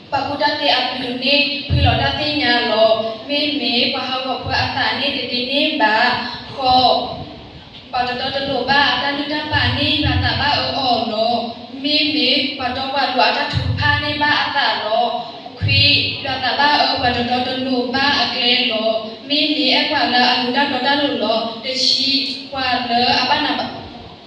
ပှၤကူၣ်တၢ်သ့အပျုၤန့ၣ် ဖှံလီၤတၢ်သ့ၣ်ညါလီၤ. မ့မ့ၢ်ပှၤဟးဂီၤဖိအသးန့ၣ်တဒ်န့ၣ်ဘၣ်. ဃိး, ပှၤတတီတလိၤဘၣ်အတၢ်လုၢ်တၢ်ပာ်န့ၣ် ယွၤသးဘၣ်အၢအီၤလီၤ. မ့မ့ၢ်ပှၤတီပှၤလိၤအတၢ်ထုကဖၣ်န့ၣ်ဘၣ်အသးလီၤ. ခွံ, ယွၤသးဘၣ်အၢပှၤတတီတလိၤဘၣ်အကျဲလီၤ. မ့မ့ၢ်အဲၣ်ပှၤလၢအလုၢ်တၢ်တီတၢ်လိၤလီၤ. တဆံ, ပှၤလၢအဘၣ်နး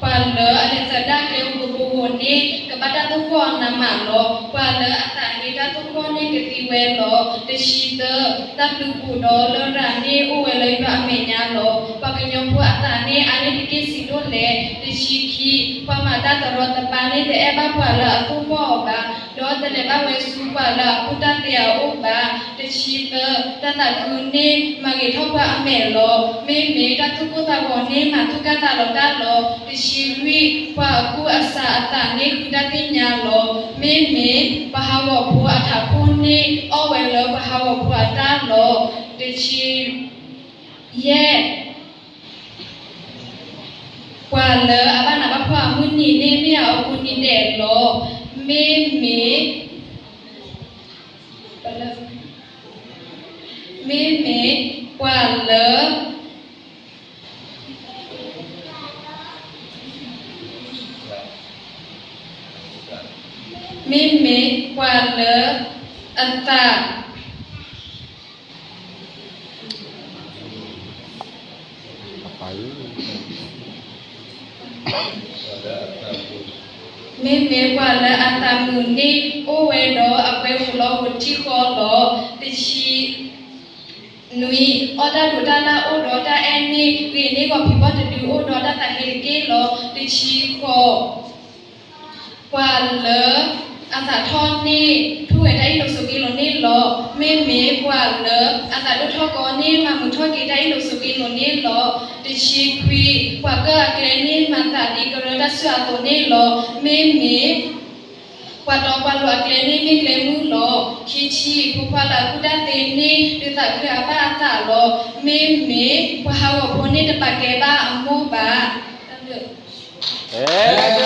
ပှၤလၢအလဲၤသဒၣ်ကျဲဂီၤကပူၤအဂီၢ်န့ၣ် ကဘၣ်တၢ်သိၣ်ဃီၣ်အီၤနးမးလီၤ. ပှၤလၢအသးဟ့တၢ်သိၣ်ဃီၣ်န့ၣ်ကသံဝဲလီၤ. တဆံတၢ, တၢ်ဘျုးပူၤဒီးလရာ်န့ၣ်အိၣ်ဝဲလၢယွၤအမဲာ်ညါလီၤ. ပှၤကညီဖိအသးန့ၣ် အါန့ၢ်တက့ၢ်ဆံးဒိၣ်လဲၣ်. တဆံခံ, ပှၤမၤတၢ်တရီတပါန့ၣ် တအဲၣ်ဘၣ်ပှၤလၢအသိၣ်ဃီၣ်အီၤဘၣ် ဒီးတလဲၤဘၣ်ဝဲဆူပှၤလၢအကူၣ်တၢ်သ့အအိၣ်ဘၣ်. တဆံသၢ, တၢ်သးခုန့ၣ် မၤဂ့ၤထီၣ်ပှၤအမဲာ်လီၤ. မ့မ့ၢ်တၢ်သူၣ်ကိၢ်သးဂီၤန့ၣ် မၤသူၣ်ကၢ်သးလီၤတၢ်လီၤ. တဆံလွံၢ်, ပှၤအကူၣ်အဆးအသးန့ၣ် ဃုတၢ်သ့ၣ်ညါလီၤ. မ့မ့ၢ်ပှၤဟးဂီၤဖိအထးခိၣ်န့ၣ် အီၣ်ဝဲလၢပှၤဟးဂီၤဖိအတၢ်လီၤ. တဆံယဲၢ် ပှၤလၢအဘၣ်နးဘၣ်ဖှီၣ်အမုၢ်နံၤန့ၣ် မ့ၢ်အအီကူနံၤဒဲးလီၤ. မ့မ့ၢ် မ့မ့ၢ်ပှၤလၢ မ့မ့ၢ်ပှၤလၢအသး မ့မ့ၢ်ပှၤလၢအသးမုာ်န့ၣ် အိၣ်ဝဲဒီးအပှဲၤအိၣ်လီၤအိၣ်တံၢ်ဃီလီၤ. တဆံ နွံ, အီၣ်တၢ်ဒိးတၢ်လၢ်အိၣ်ဒီးတၢ်အဲၣ်န့ၣ် ဂ့ၤန့ၢ်ဂီၤဖံးဘီတဒုအိၣ်ဒီးတၢ်သးဟ့တက့ၢ်လီၤ. တဆံဃိး, ပှၤလၢအသးထီၣ်န့ၣ် ထူၣ်ဝဲတၢ်အ့ၣ်လိာ်ဆိးက့လိာ်န့ၣ်လီၤ. မ့မ့ၢ်ပှၤလၢအသးဒိၣ်ထီၣ်ကီန့ၣ် မၤမုာ်ထီၣ်က့ၤတၢ်အ့ၣ်လိာ်ဆိးက့လိာ်န့ၣ်လီၤ. တဆံခွံ, ပှၤကၢၣ်အကျဲန့ၣ် မၤသးဒ်ကရၢတၢ်ဆူၣ်အသိးန့ၣ်လီၤ. မ့မ့ၢ် ပှၤတီပှၤလိၤအကျဲန့ၣ်မ့ၢ်ကျဲမုၢ်လီၤ. ခံဆံ, ဖိခွါလၢအကူၣ်တၢ်သ့န့ၣ် ဒုးသးခုအဘၣ်အသးလီၤ. မ့မ့ၢ်ပှၤဟးဂီၤဖိန့ၣ် တပာ်ကဲဘၣ်အမိၢ်ဘၣ်. တၢ်ဘျုး